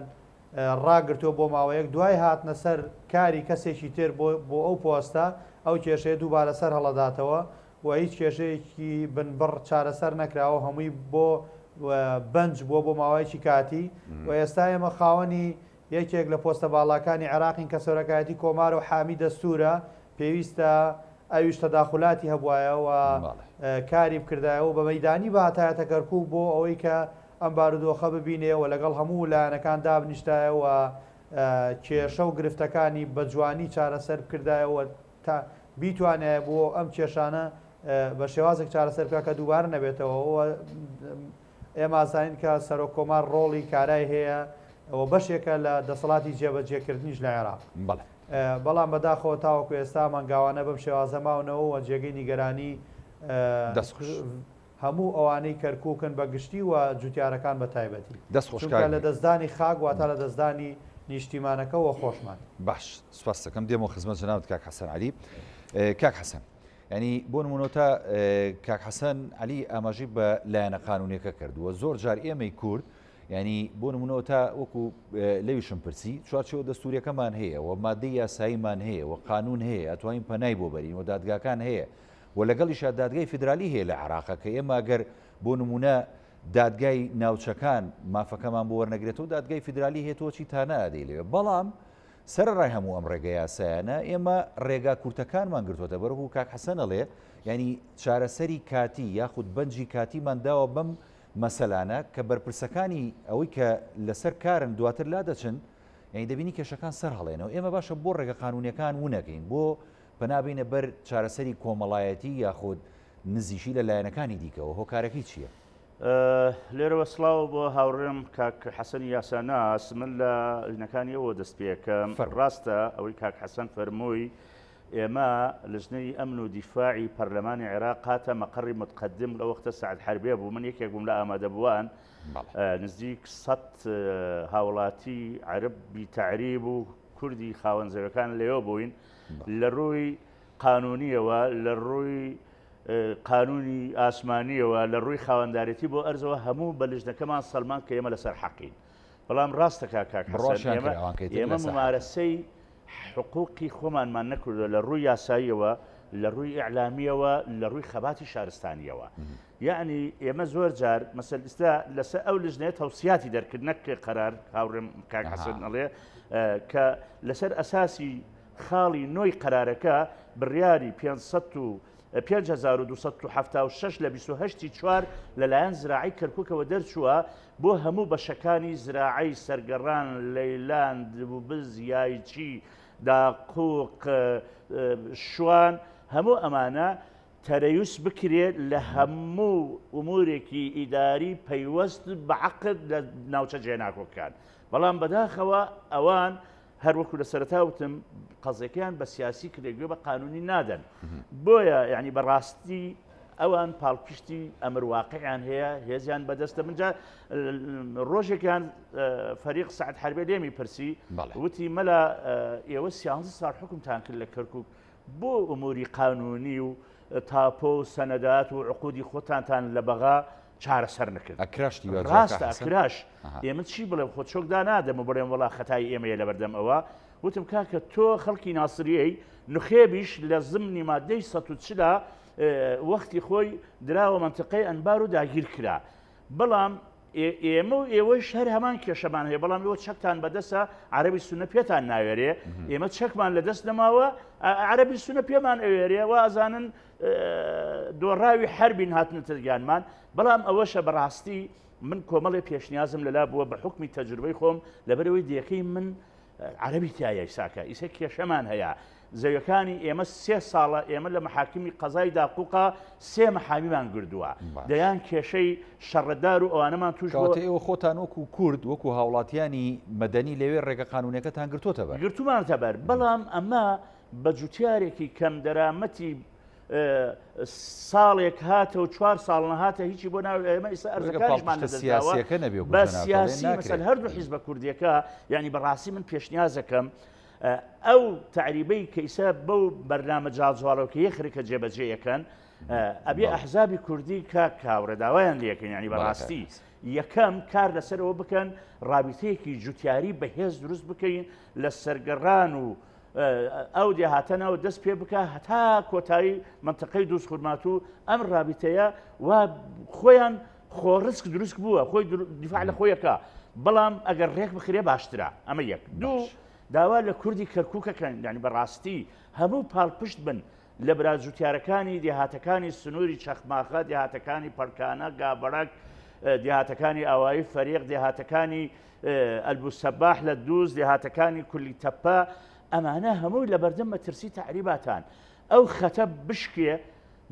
ڕاگرتووە بۆ ماوەیەک دوای هاتنە سەر کاری کەسێکی تر بۆ بۆ ئەو پۆستە ئەو کێشەیە دووبارە سەر هەڵەداتەوە و هیچ کێشەیەکی بنبڕ چارەسەر نەکراوە هەمووی بۆ بەنج بووە بۆ ماوەیەکی کاتی و ئێستا ئێمە خاوەنی یەکێک لە پۆستە باڵاکانی عێراقین کە سەرۆکایەتی کۆمارە و حامی دەستوورە پێویستە ئەویش تەداخولاتی هەبوایە و کاری بکردایە و بە مەیدانی بهاتایەتە کەرکووک بۆ ئەوەی کە ئەم بارودۆخە ببینێ و لەگەڵ هەموو لایەنەکان دابنیشتایە و کێشە و گرفتەکانی بە جوانی چارەسەر بکردایە و تا بیتوانایە بۆ ئەم کێشانە بە شێوازێک چارەسەر بکا کە دووبارە نەبێتەوە و ئێمە ئەزانین کە سەرۆک کۆمار ڕۆڵی کارای هەیە و بەشێکە لە دەسەڵاتی جێبەجێکردنیش لە عێراق. بەڵێ. بەڵام بەداخەوە تاوەکو ئێستا مانگاوانە بەم شێوازە ماونەوە و جێگەی نیگەرانی دەست خۆش. هەموو ئەوانەی کەرکوکن بە گشتی و جوتیارەکان بە تایبەتی. دەست خۆش چونکە کاک. لەدەستدانی خاک واتە لەدەستدانی نیشتیمانەکە و خۆشمان. باش سوپاست دەکەم دێمەوە خزمەت جەنابت کاک حەسەن عەلی. کاک حەسەن یانی بۆ نمونە تا کاک حەسەن عەلی ئاماژەی بە لایەنە قانونیەکە کرد و زۆر جار ئێمەی کورد یانی بۆ نمونەوە تا وەکو لەویشم پرسی چوارچێوە دەستوریەکەمان هەیە و مادەی یاساییمان هەیە و قانون هەیە ئەتوانین پەنای بۆ بەرین و دادگاکان هەیە و لەگەڵیشا دادگای فیدرالی هەیە لە عێراقە کە ئێمە گەر بۆ نمونە دادگای ناوچەکان مافەکەمان بۆ وەرنەگرێتەوە دادگای فیدرالی هەیە تۆ چی تانە ئەدەی لەوێ بەڵام سەرەڕای هەموو ئەم ڕێگە یاسایانە ئێمە ڕێگا کورتەکانمان گرتووەتە بەر وەکو کاک حەسەن ئەڵێ یانی چارەسەری کاتی یاخود بەنجی کاتیمان داوە بەم مەسەلانە کە بەرپرسەکانی ئەوەی کە لەسەر کارن دواتر لادەچن یانی دەبینی کێشەکان سەر هەڵێنەوە ئێمە باشە بۆ ڕێگە قانونیەکان ونەکەین بۆ پەنا بینە بەر چارەسەری کۆمەڵایەتی یاخود نزیکی لە لایەنەکانی دیکەوە هۆکارەکەی چییە؟ لێرەوە سڵاو بۆ هاوڕێم کاک حەسەنی یاساناس من لە ژنەکانی ئەوە دەست پێکەم ڕاستە ئەوەی کاک حەسەن فەرمووی ئێمە لجنەی ئەمن و دیفاعی پەرلەمانی عێراق هاتە مەقەڕی متقدم لە وەختە سەعد حەربێ بوو من یەکێک بووم لە ئامادەبووان نزیک سە هاوڵاتی عەربی تەعریب و کوردی خاوەن زەوەکان لەوێ بووین لە ڕووی قانونیەوە لە ڕووی قانونی ئاسمانیەوە لە ڕووی خاوەندارێتی بۆ ئەرزەوە هەموو بە لجنەکەمان سەلمان کە ئێمە لەسەر حەقین بەڵام ڕاستەکە کاک حەسەن ئێمە ممارەسەی حقوقی خۆمانمان نەکردووە لە ڕووی یاساییەوە، لە ڕووی ئیعلامییەوە، لە ڕووی خەباتی شارستانییەوە. یەعنی ئێمە زۆر جار مەسەل ئیستا لەسەر ئەو لجنەیە تەوسیاتی دەرکرد نەک قەرار هاوڕێم کاک حەسەن ئەڵێ کە لەسەر ئەساسی خاڵی نۆی قەرارەکە بڕیاری 500 5276 لە 28 چوار لەلایەن زراعی کەرکووکەوە دەرچووە بۆ هەموو بەشەکانی زراعەی سەرگەڕان، لەیلان، دبوبز، یایچی، داقوق، شوان، هەموو ئەمانە تەرەیوس بکرێت لە هەموو ئومورێکی ئیداری پەیوەست بە عەقد لە ناوچە جێناکۆکەکان. بەڵام بەداخەوە ئەوان هەر وەکو لە سەرەتا وتم قەزیەکەیان بە سیاسی کرێ گوێ بە قانونی نادەن بۆیە یعنی بەڕاستی ئەوان پاڵپشتی ئەمر واقعیان هەیە هێزیان بەدەستە منجا ڕۆژێکیان فەریق سعد حربێ لێمی پرسی وتی مەلا ئێوە سیانزە ساڵ حکومتان کرد لە کەرکک بۆ ئوموری قانونی و تاپۆ و سەنەدات و عقودی خۆتانتان لە بەغا چارەسەر نەکرد. ئەکرا شتی وا جواب کاک ڕاستە حەسەن؟ ئەکراش. ئەها. ئێ من چی بڵێم خۆ چۆک دانادەم و بڵێم وەڵا خەتای ئێمەیە لەبەردەم ئەوە. وتم کاکە تۆ خەڵکی ناسریەی، نخێبیش لە زمنی مادەی 140 ا وەختی خۆی دراوە مەنتقەی ئەنبار و داگیر کرا. بەڵام ئێمە و ئێوەیش هەر هەمان کێشەمان هەیە، بەڵام ئێوە چەکتان بەدەستە، عەرەبی سوننە پێتان ناوێرێ، ئێمە چەکمان لەدەست نەماوە، عەرەبی سوننە پێمان ئەوێرێ، وا ئەزانن دۆڕاوی حەربین هاتنەتە گیانمان، بەڵام ئەوەشە بەڕاستی من کۆمەڵێ پێشنیازم لەلا بووە بە حوکمی تەجروبەی خۆم، لەبەرئەوەی دێکەی من عەرەبی تیایە ئیساکە ئیسە کێشەمان هەیە زەویەکانی ئێمە سێ ساڵە ئێمە لە محاکمی قەزای داقوقا سێ محامیمان گردووە دەیان کێشەی شەڕەدار و ئەوانەمان توش بووە. کەواتە ئێوە خۆتان وەکو کورد وەکو هاوڵاتیانی مەدەنی لەوێ ڕێگە قانونیەکەتان گرتۆتە بەر؟ گرتومانەتە بەر بەڵام ئەمە بە جوتیارێکی کەم دەرامەتی ساڵێک هاتە و چوار ساڵ نەهاتە هیچی بۆ ناو ئێمە ئیستا ئەرزەکانیشمان پاڵپشتە لەدەست داوە سیاسیەکە نەبێ وەکو بە جەنابت ئەڵێ سیاسی ناکرێ. مەسەل هەردوو حیزبە کوردیەکە یعنی بەڕاستی من پێشنیازەکەم ئەو تەعریبەی کە ئیسا بەو بەرنامە جاڵجاڵۆکەیە خەریکە جێبەجێیەکەن ئەبێ بەڵێ. ئەحزابی کوردی کاک کاوڕێ داوایان لێکەین یعنی بەڵێ کاک بەڕاستی حەسەن. یەکەم کار لەسەر ئەوە بکەن ڕابیتەیەکی جوتیاری بەهێز دروست بکەین لە سەرگەڕان و ئەو دێهاتە ناو دەست پێ بکە هەتا کۆتایی مەنتەقەی دووز خورماتوو ئەم ڕابیتەیە و خۆیان خۆڕسک دروست بووە خۆی دیفاع لە خۆیەکە بەڵام ئەگەر ڕێک بخرێ باشترە ئەمە یەک دوو داوا لە کوردی کەرکووکەکەن یعنی بەڕاستی هەموو پاڵپشت بن لە برا جوتیارەکانی دێهاتەکانی سنووری چەخماخە، دێهاتەکانی پەرکانە، گابەرەک، دێهاتەکانی ئاوایی فەریق، دێهاتەکانی ئەلبوسەباح لە دووز، دێهاتەکانی کولی تەپە، ئەمانە هەمووی لەبەردەم مەترسی تەعریباتان. ئەو خەتە بشکێ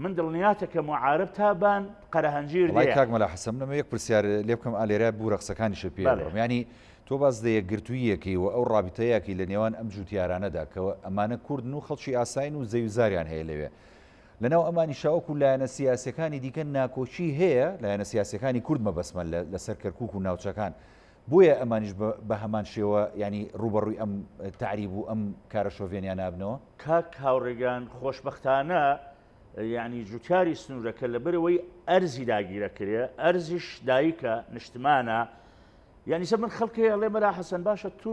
من دڵنیاتەکەم و عارەب تا بان قەرەهەنجیر وەڵای دێ. کاک مەلا حەسەن من ئەمەوێ یەک پرسیار لێ بکەم ئا لێرە بورە قسەکانیشت پێ بەڵێ. بڕم یانی تۆ باس لە یەکگرتووییەکەی و ئەو ڕابیتەیەکەی لە نێوان ئەم جووتیارانەدا کە ئەمانە کوردن و خەڵکی ئاسایین و زەویوزاریان هەیە لەوێ لەناو ئەمانیشا وەکو لایەنە سیاسیەکانی دیکە ناکۆکی هەیە لایەنە سیاسیەکانی کورد مەبەستمە لەسەر کەرکوک و ناوچەکان بۆیە ئەمانیش بە هەمان شێوە یانی ڕووبەڕووی ئەم تەعریب و ئەم کارە شۆڤێنیانە ئەبنەوە؟ کاک هاوڕێگان خۆشبەختانە یانی جوتیاری سنوورەکە لەبەرئەوەی ئەرزی داگیرەکرێ ئەرزیش دایکە نیشتمانە. یانی سە من خەڵکێ ئەڵێ مەلا حەسەن باشە تو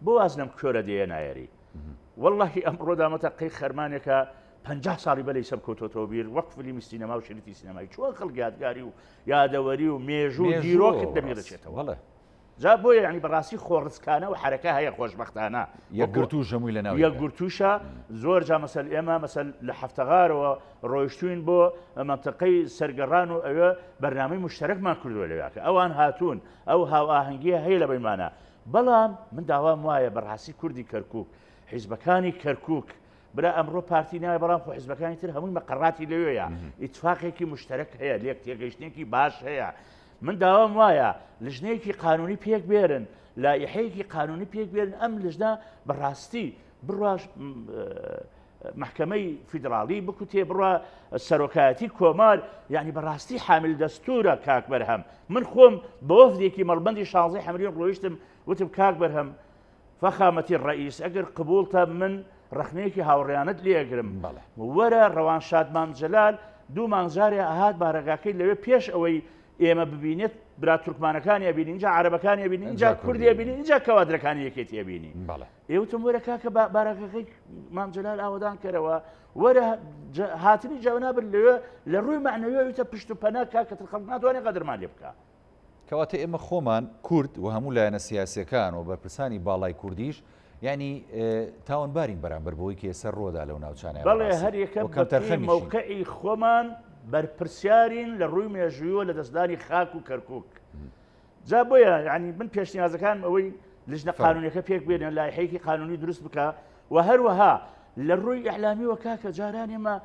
بۆ واز لەم کوێرە دێیە نایەری واللهی ئەمڕۆ دامەتە قەی خەرمانێکە 50 ساڵی بەلی سەم کەوتۆتەوە بیر وەک فلیمی سینەما و شریتی سینەمای چۆن خەڵک یادگاری و یادەوەری و مێژوو و دیرۆکت لەبیر دەچێتەوە بەڵێ جا بۆیە یعنی بەڕاستی خۆڕسکانە و حرەکە هەیە خۆشبەختانە یەکگرتوو ژەمووی لە ناو یەکگرتووشە زۆر جا مەسەل ئێمە مەسەل لە هەفتەغارەوە ڕۆیشتوین بۆ مەنتقەی سەرگەڕان و ئەوێ بەرنامەی مشتەرەکمان کردووە لەوێکە ئەوان هاتوون ئەو هاوئاهەنگیە هەیە لە بەینمانە بەڵام من داوام وایە بەڕاستی کوردی کەرکک حیزبەکانی کەرکک برا ئەمڕۆ پارتی نایە بەڵام خۆ حیزبەکانی تر هەمووی مەقەڕاتی لەوێیە ئیتفاقێکی مشتەرەک هەیە لێک تێگەیشتنێکی باش هەیە من داوام وایە لژنەیەکی قانونی پێک بێرن لایحەیەکی قانونی پێک بێرن ئەم لژنە بەڕاستی بڕواش مەحکەمەی فیدراڵی بکوتێ بڕوا سەرۆکایەتی کۆمار یعنی بەڕاستی حامل دەستورە کاک بەرهەم من خۆم بە وەفدێکی مەڵبەندی شانزەی حەمرین ڕۆیشتم وتم کاک بەرهەم فەخامەتی ڕئیس ئەگەر قبوڵتە من ڕەخنەیەکی هاوڕیانت لێگرم وەرە ڕەوانشاد مام جەلال دوو مانگ جارێ ئەهات بارەگاکەی لەوێ پێش ئەوەی ئێمە ببینێت برا تورکمانەکانی ئەبینی اینجا عەرەبەکانی ئەبینی اینجا کوردی ئەبینی اینجا کەوادرەکانی یەکێتی ئەبینی ئێوتم وەرە کاکە بارەگەکەی مام جەلال ئاوەدان کەرەوە وەرە هاتنی جەنابت لەوێ لە ڕووی مەعنەویەوە پشت و پەنا کاکە تر خەڵک ناتوانێت قەدرمان لێ بکا. کەواتە ئێمە خۆمان کورد و هەموو لایەنە سیاسیەکان و بەرپرسانی باڵای کوردیش یانی تاوانبارین بەرامبەر بەوەی کە ئێستا ڕووەدا لەو ناوچانە بەڵێ هەر یەکە و کەمتەرخەمیشین. مەوقعی خۆمان بەرپرسیارین لە ڕووی مێژوویەوە لە دەستدانی خاک و کەرکوک. جا بۆیە یعنی من پێشنیازەکانم ئەوەی لجنە قانونیەکە پێک بێنە لایحەیەکی قانونی دروست بکە و هەروەها لە ڕووی ئیعلامیەوە کاکە جاران ئێمە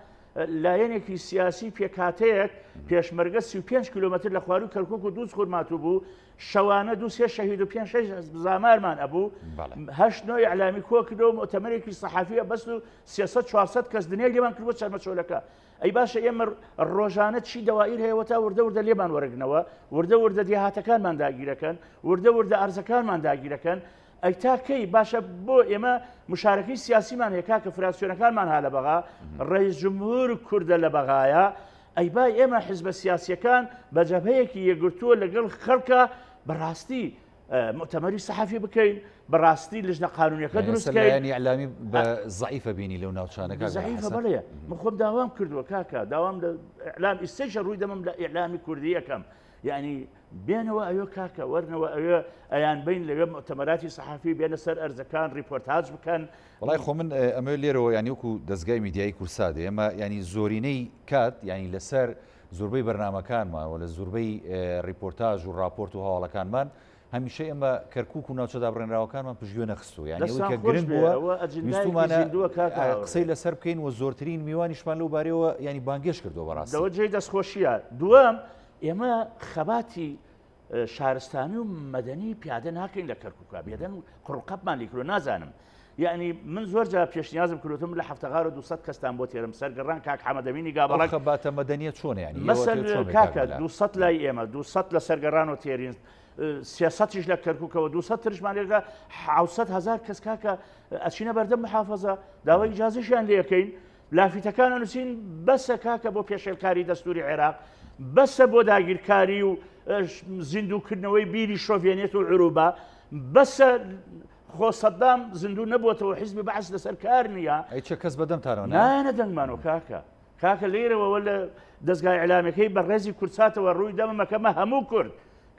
لایەنێکی سیاسی پێکهاتەیەک پێشمەرگە 35 کیلومتر لە خواروی کەرکک و دووز خورماتوو بوو شەوانە دوو سێ شەهید و پێنج شەش زامارمان ئەبوو هەشت نۆ ئیعلامی کۆ کردەوە مؤتەمەرێکی سەحافی ئەبەست و 300 400 کەس دنیای لێمان کردووە چەرمەچۆلەکە ئەی باشە ئێمە ڕۆژانە چی دەوائیر هەیە تا وردە وردە لێمان وەرگنەوە وردە وردە دێهاتەکانمان داگیرەکەن وردە وردە ئەرزەکانمان داگیرەکەن ئەی تا کەی باشە بۆ ئێمە مشارەکەی سیاسیمان هەیە کاکە فراکسیۆنەکانمان ها لە بەغا ڕئیس جمهور کوردە لە بەغایە ئەی با ئێمە حزبە سیاسیەکان بە جەبهەیەکی یەکگرتووە لەگەڵ خەڵکە بەڕاستی مؤتەمەری سەحەفی بکەین بەڕاستی لژنە قانونیەکە دروست بکەین لایەنی ئیعلامی بە زەعیفە بینی لەو ناوچانە کاک زەعیفە حەسەن. بەڵێ من خۆم داوام کردووە کاکە داوام لە ئیعلام ئیستەیشە ڕووی دەمم لە ئیعلامی کوردی یەکەم یعنی بێنەوە ئەوێ کاکە وەرنەوە ئەوێ ئەیان بین لەوێ مؤتەمەراتی سەحەفی بێنە سەر ئەرزەکان ڕیپۆرتاج بکەن. وەڵای خۆ من ئەمەوێت لێرەوە یانی وەکو دەزگای میدیایی کوردسات ئێمە یانی زۆرینەی کات یانی لەسەر زۆربەی بەرنامەکانمان و لە زۆربەی ڕیپۆرتاژ و ڕاپۆرت و هەواڵەکانمان هەمیشە ئێمە کەرکوک و ناوچە دابڕێنراوەکانمان پشتگوێ نەخستووە یانی ئەوەی دەستان کە خۆش گرنگ بێ بووە ئەوە ئەجندایەکی ویستومانە زیندووە کاک هاوڕێ. قسەی لەسەر بکەین و زۆرترین میوانیشمان لەو بارەیەوە یانی بانگێشت کردووە بەڕاستی. لەوە جێی دەستخۆشییە. دووەم ئێمە خەباتی شارستانی و مەدەنی پیادە ناکەین لە کەرکووکا بێدەن قڕقەپمان لیکرۆ نازانم یعنی من زۆر جار پێشنیازم کردوتم لە هەفتەغار و 200 کەستان بۆ تێرم سەرگەڕان کاک حەمەدەمینی گابەڵک خەباتە مەدەنیە چۆن ینی مەسەل کاکە 200 لای ئێمە 200 لە سەرگەڕان و تێرین سیاسەتیش لە کەرکووکەوە 200 ترشمان لێگە 600 هزار کەس کاکە ئەچینە بەردەم محافظە داوای ئیجازەشیان لێەکەین لافیتەکان ئەنووسین بەسە کاکە بۆ پێشێلکاری دەستوری عێراق، بەسە بۆ داگیرکاری و زیندووکردنەوەی بیری شۆڤێنێت و عروبە، بەسە خۆ سەدام زیندوو نەبووەتەوە حیزبی بەعس لەسەر کار نییە. ئەی چە کەس بەدەمتانەوە نایەنە؟ نایەنە دەنگمانەوە کاکە. کاکە لێرەوە لە دەزگا ئیعلامیەکەی بەڕێزی کوردساتەوە ڕووی دەمەکەمە هەموو کورد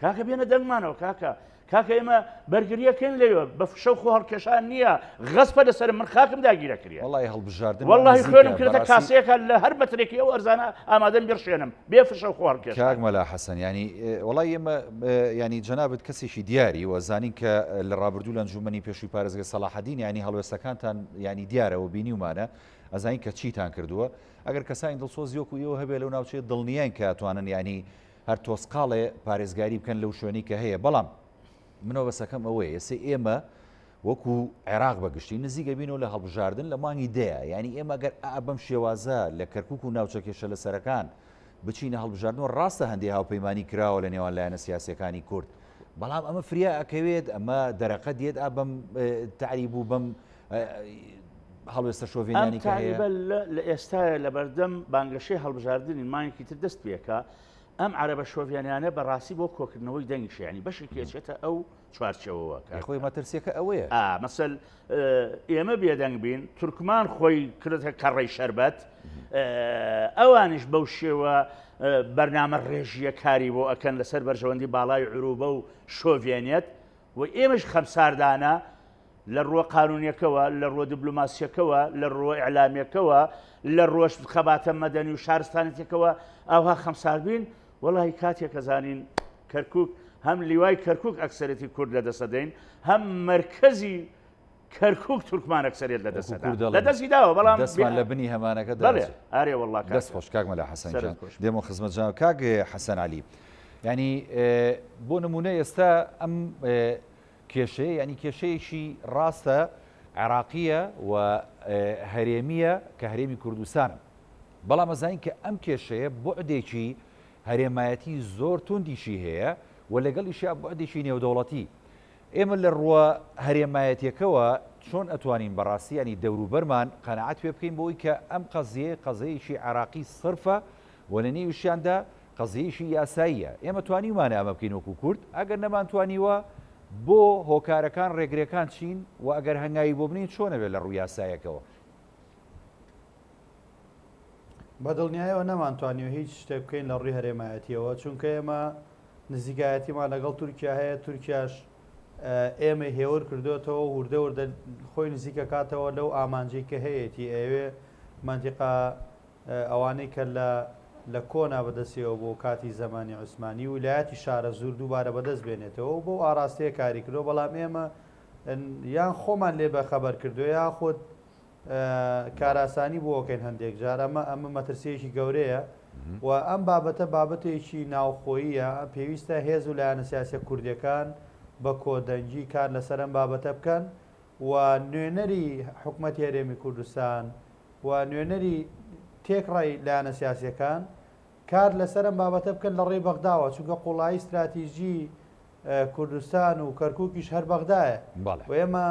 کاکە بێنە دەنگمانەوە کاکە کاکە ئێمە بەرگریەکەین لەوێ بە فشە و خۆ هەڵکێشان نییە غەسپە لەسەرم من خاکم داگیرەکریە وەڵی هەڵبژاردن وەڵی خوێنم کرێتە کاسەیەکە لە هەر مەترێکی ئەو ئەرزانە ئامادەم بڕشێنم بێ فشە و خۆ هەڵکێشان کاک مەلا حەسەن ینی وەڵی ئێمە ینی جەنابت کەسێکی دیاری و زانین کە لە ڕابردوو لە ئەنجومەنی پێشووی پارێزگای سەڵاحەدین ینی هەڵوێستەکانتان ینی دیارەوە بینیومانە ئەزانین کە چیتان کردووە ئەگەر کەسانی دڵسۆزی وەکو ئێوە هەبێ لەو ناوچەیە دڵنیاین کە ئەتوانن ینی هەر تۆزقاڵێ پارێزگاری بکەن لەو شوێنەی کە هەیە، بەڵام من مەبەستەکەم ئەوەیە ئێستا ئێمە وەکو عێراق بە گشتی نزیک ئەبینەوە لە هەڵبژاردن لە مانگی دەیە، یانی ئێمە گەر ئا بەم شێوازە لە کەرکوک و ناوچە کێشە لەسەرەکان بچینە هەڵبژاردنەوە ڕاستە هەندێ هاوپەیمانی کراوە لە نێوان لایەنە سیاسیەکانی کورد بەڵام ئەمە فریا ئەکەوێت ئەمە دەرەقەت دێت ئا بەم تەعریب و بەم هەڵوێستە ئەم شۆڤێنیانی کە هەیە. تەعریبە لە ئێستایا لەبەردەم بانگەشەی هەڵبژاردنین مانگێکی تر دەست پێکا. ئەم عەرەبە شۆڤێنیانە بەڕاستی بۆ کۆکردنەوەی دەنگیشە یانی بەشێکی ئەچێتە ئەو چوارچێوەوە کاک. خۆی مەترسیەکە ئەوەیە. ئا مەسەل ئێمە بێدەنگ بین تورکمان خۆی کردە کەڕەی شەربەت ئەوانیش بەو شێوە بەرنامە ڕێژیە کاری بۆ ئەکەن لەسەر بەرژەوەندی باڵای عروبە و شۆڤێنیەت و ئێمەش خەمساردانە لە ڕووە قانوونیەکەوە، لە ڕووە دبلۆماسیەکەوە، لە ڕووە ئیعلامیەکەوە، لە ڕووە خەباتە مەدەنی و شارستانێتیەکەوە ئاوها خەمسارد بین، وەڵاهی کاتێک ئەزانین کەرکوک هەم لیوای کەرکوک ئەکسەرێتی کورد لە دەست ئەدەین، هەم مەرکەزی کەرکوک تورکمان ئەکسەرێت لە دەست وەکو ئەدا. کورد لە دەڵێن دەستی داوە بەڵام دەستمان لە بنی هەمانەکە بەڵێ دەرەچێ. ئارێ وەڵڵا کاک دەست خۆش کاک مەلا حەسەن سەرت گیان. خۆش. دێمەوە خزمەت جەناب کاک حەسەن عەلی. یانی بۆ نموونە ئێستا ئەم کێشەیە یانی کێشەیەکی ڕاستە عێراقییە و هەرێمییە کە هەرێمی کوردستانە. بەڵام ئەزانین کە ئەم کێشەیە بوعدێکی هەرێمایەتی زۆر توندیشی هەیە و لەگەڵیشیا بوعدێکی نێودەوڵەتی. ئێمە لە ڕووە هەرێمایەتیەکەوە چۆن ئەتوانین بەڕاستی یانی دەوروبەرمان قەناعەت پێ بکەین بەوەی کە ئەم قەزیەیە قەزەیەکی عێراقی سڕفە و لە نێویشیاندا قەزیەیەکی یاساییە. ئێمە توانیومانە ئەمە بکەین وەکو کورد، ئەگەر نەمانتوانیوە بۆ هۆکارەکان ڕێگرەکان چین و ئەگەر هەنگاوی بۆ بنێین چۆن ئەبێت لە ڕووی یاسایەکەوە؟ بە دڵنیایەوە نەمانتوانیوە هیچ شتێک بکەین لە ڕووی هەرێمایەتیەوە، چونکە ئێمە نزیکایەتیمان لەگەڵ تورکیا هەیە، تورکیاش ئێمەی هێور کردوێتەوە و وردە وردە خۆی نزیکەکاتەوە لەو ئامانجەی کە هەیەتی، ئەیەوێ مەنتیقە ئەوانەی کە لە لە کۆنا بەدەستیەوە بوو کاتی زەمانی عوسمانی ویلایەتی شارەزوور دووبارە بەدەست بێنێتەوە و بەو ئاراستەیە کاری کردووە، بەڵام ئێمە یان خۆمان لێ بەخەبەر کردووە یاخود کارئاسانی بۆ ئەکەین هەندێک جار ئەمە ئەمە مەترسیەکی گەورەیە و ئەم بابەتە بابەتێکی ناوخۆییە پێویستە هێز و لایەنە سیاسیە کوردیەکان بە کۆدەنگی کار لەسەر ئەم بابەتە بکەن و نوێنەری حکومەتی هەرێمی کوردستان و نوێنەری تێکڕای لایەنە سیاسیەکان کار لەسەر ئەم بابەتە بکەن لە ڕێی بەغداوە، چونکە قوڵایی ستراتیژی کوردستان و کەرکوکیش هەر بەغدایە و ئێمە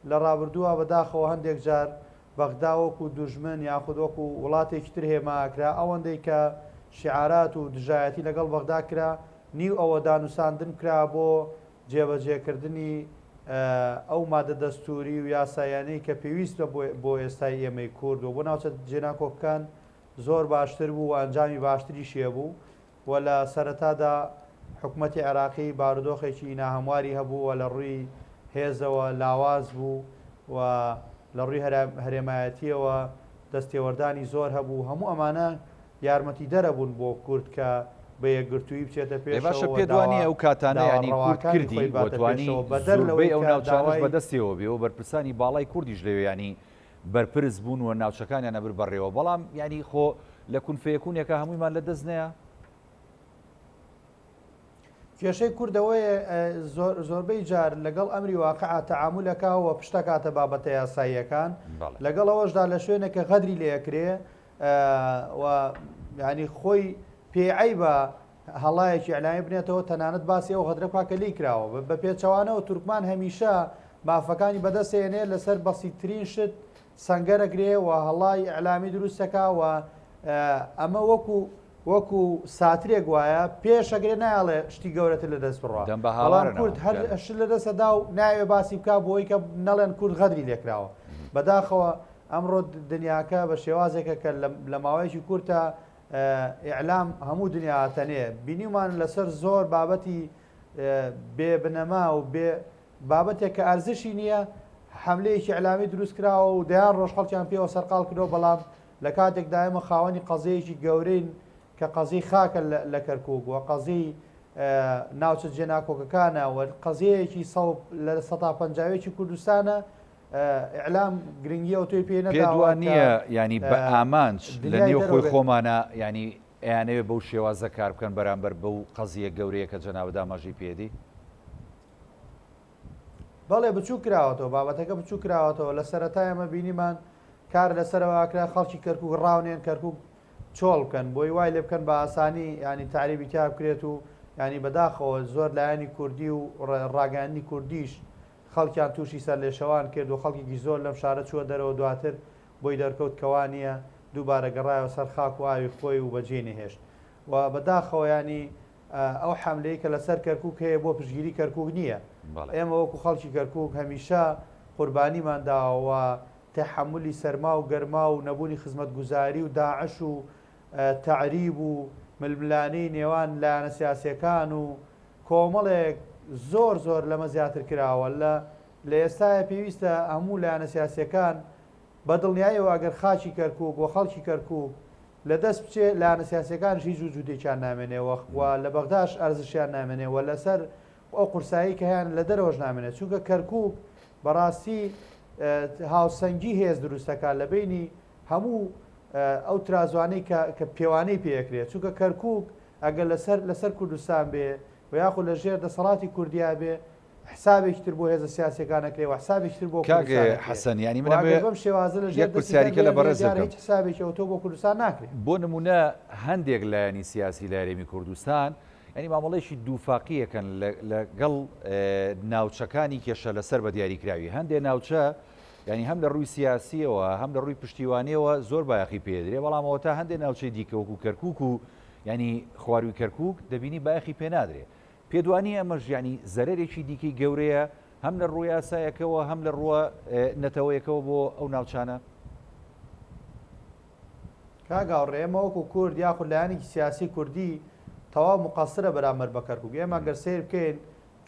لە ڕابردووە بەداخەوە هەندێک جار بەغدا وەکو دوژمن یاخود وەکو وڵاتێکی تر هێما کرا، ئەوەندەی کە شیعارات و دژایەتی لەگەڵ بەغدا کرا نیو ئەوە دانوساندن کرا بۆ جێبەجێکردنی ئەو مادە دەستووری و یاساییانەی کە پێویستە بۆ ئێستای ئێمەی کورد و بۆ ناوچە جێناکۆکەکان زۆر باشتر بوو و ئەنجامی باشتریشی هەبوو و لە سەرەتادا حکومەتی عێراقی بارودۆخێکی ناهەمواری هەبوو و لە ڕووی هێزەوە لاواز بوو و لە ڕووی هەرێمایەتییەوە دەستێوەردانی زۆر هەبوو، هەموو ئەمانە یارمەتیدەرە بوون بۆ کورد کە بە یەکگرتوویی بچێتە ئێ باشە پێشەوە و پێت وا داوا نییە ئەو کاتانە داوا یانی کورد ڕەواکانی کردی خۆی و باتە توانی پێشەوە بەدەر زۆربەی لەوەی ئەو کە ناوچانەش داوای بەدەستیەوە بێ و بەرپرسانی باڵای کوردیش لەوێ یانی بەرپرس بوون و ناوچەکانیان ئەبرد بەڕێوە بەڵام یانی خۆ لە کون فەیەکونێکا هەموویمان لە دەست نەیا؟ کێشەی کورد ئەوەیە زۆربەی جار لەگەڵ ئەمری واقعا تەعامول ئەکا و پشت ئەکاتە بابەتە یاساییەکان لەگەڵ ئەوەشدا لە شوێنێک کە غەدری لێ ئەکرێ و یانی خۆی پێی عەیبە هەڵایەکی ئیعلامی بنێتەوە تەنانەت باسی ئەو غەدرە بکا کە لێی کراوە بە پێچەوانەوە تورکمان هەمیشە مافەکانی بەدەست هێنێ لەسەر بەسیترین شت سەنگەر ئەگرێ و هەڵای ئیعلامی دروست ئەکا و ئەمە وەکو وەکو ساترێک وایە پێش ئەگرێ نایەڵێ شتی گەورەتر لە دەست بڕوا دەم بە بەڵام هاوارە کورد ناوم هەر جارێ. شت لە دەست ئەدا و نایەوێ باسی بکا بۆی کە نەڵێن کورد غەدری لێکراوە بەداخەوە ئەمڕۆ دنیاکە بە شێوازێکە کە لە ماوەیەکی کورتە ئیعلام هەموو دنیا ئەتەنێ بینیومان لەسەر زۆر بابەتی بێ بنەما و بێ بابەتێک کە ئەرزشی نییە حەملەیەکی ئیعلامی دروست کراوە و دەیان ڕۆژ خەڵکیان پێوە سەرقاڵ کردەوە بەڵام لە کاتێکدا ئێمە خاوەنی قەزیەیەکی گەورەین کە قەزیەی خاکە لە کەرکوک و قەزیەی ناوچە جێناکۆکەکانە و قەزیەیەکی 50% کوردستانە ئیعلام گرنگی ئەوتۆی پێ پێت نەداوە وا کە نییە یانی بە ئامانج لە دنیای نێو دەرەوە خۆی بێت. خۆمانە یانی ئەیانەوێ بەو شێوازە کار بکەن بەرامبەر بەو قەزیە گەورەیە کە جەنابت ئاماژەی پێدەی؟ بەڵێ بچوک کراوەتەوە بابەتەکە بچوک کراوەتەوە لە سەرەتای ئەمە بینیمان کار لەسەرەوە ئەکرا خەڵکی کەرکوک ڕاونێن کەرکوک چۆڵ بکەن بۆی وای لێ بکەن بە ئاسانی ینی تەعریبی تیا بکرێت و ینی بەداخەوە زۆر لایەنی کوردی و ڕاگەیاندنی کوردیش خەڵکیان تووشی سەرلێشەوان کرد و خەڵکێکی زۆر لەم شارە چووە دەرەوە دواتر بۆی دەرکەوت کە وا نییە دووبارە گەڕایەوە سەر خاک و ئاوی خۆی و بەجێی نەهێشت. و بەداخەوە یانی ئەو حەملەی کە لەسەر کەرکوک هەیە بۆ پشتگیری کەرکوک نییە. ئێمە وەکو خەڵکی کەرکوک هەمیشە قوربانیمان داوە و تەحەمولی سەرما و گەرما و نەبوونی خزمەتگوزاری و داعش و تەعریب و ململانێی نێوان لایەنە سیاسیەکان و کۆمەڵێک زۆر زۆر لەمە زیاتر کراوە لە لە ئێستایا پێویستە هەموو لایەنە سیاسیەکان بە دڵنیایەوە ئەگەر خاکی کەرکوک و خەڵکی کەرکوک لە دەست بچێ لایەنە سیاسیەکانیش هیچ وجودێکیان نامێنێ و و لە بەغداش ئەرزشیان نامێنێ و لەسەر ئەو قورسایی کە هەیان لە دەرەوەش نامێنێ چونکە کەرکوک بەڕاستی هاوسەنگی هێز دروست دەکات لە بینی هەموو ئەو ترازوانەی کە کە پێوانەی پێ ئەکرێ چونکە کەرکوک ئەگەر لەسەر لەسەر کوردستان بێ و یاخود لە ژێر دەسەڵاتی کوردیا بێ حسابێکی تر بۆ هێزە سیاسیەکان ئەکرێ و حسابێکی تر بۆ کاک کوردستان ئەکرێ حەسەن یانی و من ئەگەر ئەمەوێ بەم شێوازە لە ژێر یەک دەستی پرسیاریکە لە دەربێ بەڕێزت دیارە بکەم هیچ حسابێکی ئەوتۆ بۆ کوردستان ناکرێ. بۆ نمونە هەندێک لایەنی سیاسی لە هەرێمی کوردستان یانی مامەڵەیەکی دووفاقی ئەکەن لەگەڵ ناوچەکانی کێشە لەسەر بە دیاریکراوی هەندێ ناوچە یانی هەم لە ڕووی سیاسیەوە هەم لە ڕووی پشتیوانیەوە زۆر بایەخی پێدرێ بەڵام ئەوەتا هەندێ ناوچەی دیکە وەکو کەرکوک و یانی خواروی کەرکوک دەبینی بایەخی پێنادرێ پێت وانیە ئەمەش یانی زەرەرێکی دیکەی گەورەیە هەم لە ڕووە یاسایەکەوە هەم لە ڕووە نەتەوەیەکەوە بۆ ئەو ناوچانە؟ کاک هاوڕێ ئێمە وەکو کورد یاخود لایەنێکی سیاسی کوردی تەواو مقەسرە بەرامبەر بە کەرکوک ئێمە گەر سەیر بکەین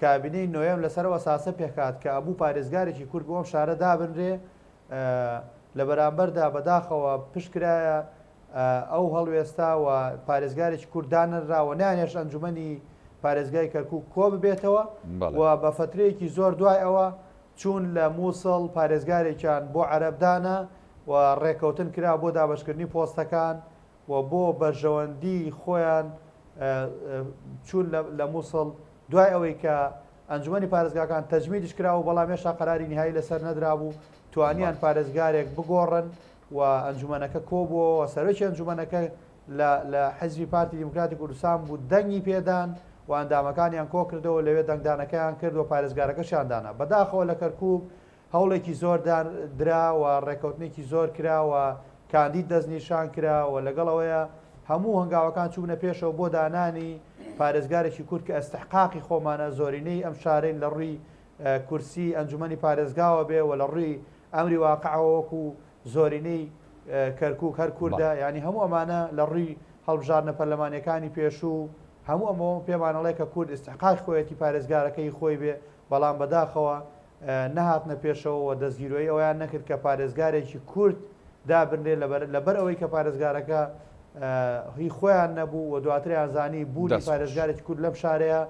کابینەی نۆیەم لەسەر ئەو ئەساسە پێکهات کە ئەبوو پارێزگارێکی کورد بۆ ئەم شارە دابنرێ لە بەرامبەردا بەداخەوە پشت کرایە ئەو هەڵوێستە و پارێزگارێکی کورد دانەنرا و نەیانهێشت ئەنجومەنی پارێزگای کەرکوک کۆ ببێتەوە و بە فەترەیەکی زۆر دوای ئەوە چوون لە مووسڵ پارێزگارێکیان بۆ عەرەب دانا و ڕێکەوتن کرا بۆ دابەشکردنی پۆستەکان و بۆ بەرژەوەندی خۆیان چوون لە مووسڵ دوای ئەوەی کە ئەنجومەنی پارێزگاکان تەجمیدیش کرابوو بەڵام هێشتا قەراری نیهایی لەسەر نەدرابوو توانیان پارێزگارێک بگۆڕن و ئەنجومەنەکە کۆبووەوە سەرۆکی ئەنجومەنەکە لە لە حزبی پارتی دیموکراتی کوردستان بوو دەنگی پێدان و ئەندامەکانیان کۆکردەوە لەوێ دەنگدانەکەیان کرد و پارێزگارەکەشیان دانا بەداخەوە لە کەرکوک هەوڵێکی زۆر درا و ڕێکەوتنێکی زۆر کرا و کاندید دەستنیشان کرا و لەگەڵ ئەوەیە هەموو هەنگاوەکان چوونە پێشەوە بۆ دانانی پارێزگارێکی کورد کە ئەستحقاقی خۆمانە زۆرینەی ئەم شارەین لە ڕووی کورسی ئەنجومەنی پارێزگاوە بێ و لە ڕووی ئەمری واقعەوە وەکو زۆرینەی کەرکوک هەر کوردە یانی هەموو ئەمانە لە ڕووی هەڵبژاردنە پەرلەمانیەکانی پێشوو هەموو ئەمەوە پێمان ئەڵێ کە کورد ئیستحقاقی خۆیەتی پارێزگارەکەی خۆی بێ بەڵام بەداخەوە نەهاتنە پێشەوە و دەستگیرۆیی ئەوەیان نەکرد کە پارێزگارێکی کورد دابنرێ لەبەر لەبەر ئەوەی کە پارێزگارەکە هی خۆیان نەبوو و دواتریان زانی بوونی پارێزگارێکی کورد لەم شارەیە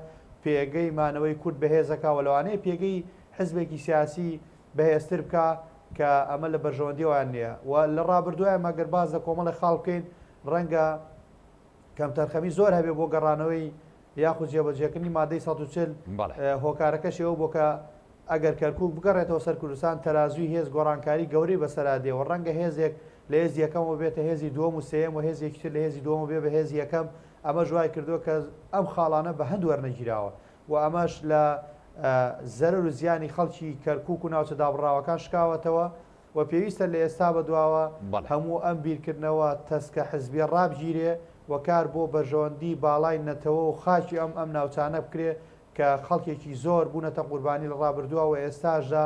پێگەی مانەوەی کورد بەهێزەکە و لەوانەیە پێگەی حزبێکی سیاسی بەهێزتر بکا کە ئەمە لە بەرژەوەندی ئەوان نییە و لە ڕابردووە ئێمە گەر باس لە کۆمەڵێک خاڵ بکەین ڕەنگە کەمتەرخەمی زۆر هەبێ بۆ گەڕانەوەی یاخود جێبەجێکردنی مادەی 140 هۆکارەکەشی ئەوە بۆ کە ئەگەر کەرکوک بگەڕێتەوە سەر کوردستان تەرازووی هێز گۆڕانکاری گەورەی بەسەرا دێ و ڕەنگە هێزێک لە هێزی یەکەمەوە بێتە هێزی دووەم و سێیەم و هێزێکی تر لە هێزی دووەمەوە بێ بە هێزی یەکەم ئەمەش وای کردووە کە ئەم خاڵانە بە هەند وەرنەگیراوە و ئەمەش لە زەرەر و زیانی خەڵکی کەرکوک و ناوچە دابڕاوەکان شکاوەتەوە و پێویستە لە ئێستا بەدواوە هەموو ئەم بیرکردنەوە تەسکە حزبیە ڕابگیرێ و کار بۆ بەرژەوەندی باڵای نەتەوە و خاکی ئەم ئەم ناوچانە بکرێ کە خەڵکێکی زۆر بوونەتە قوربانی لە ڕابردووە و ئێستاشدا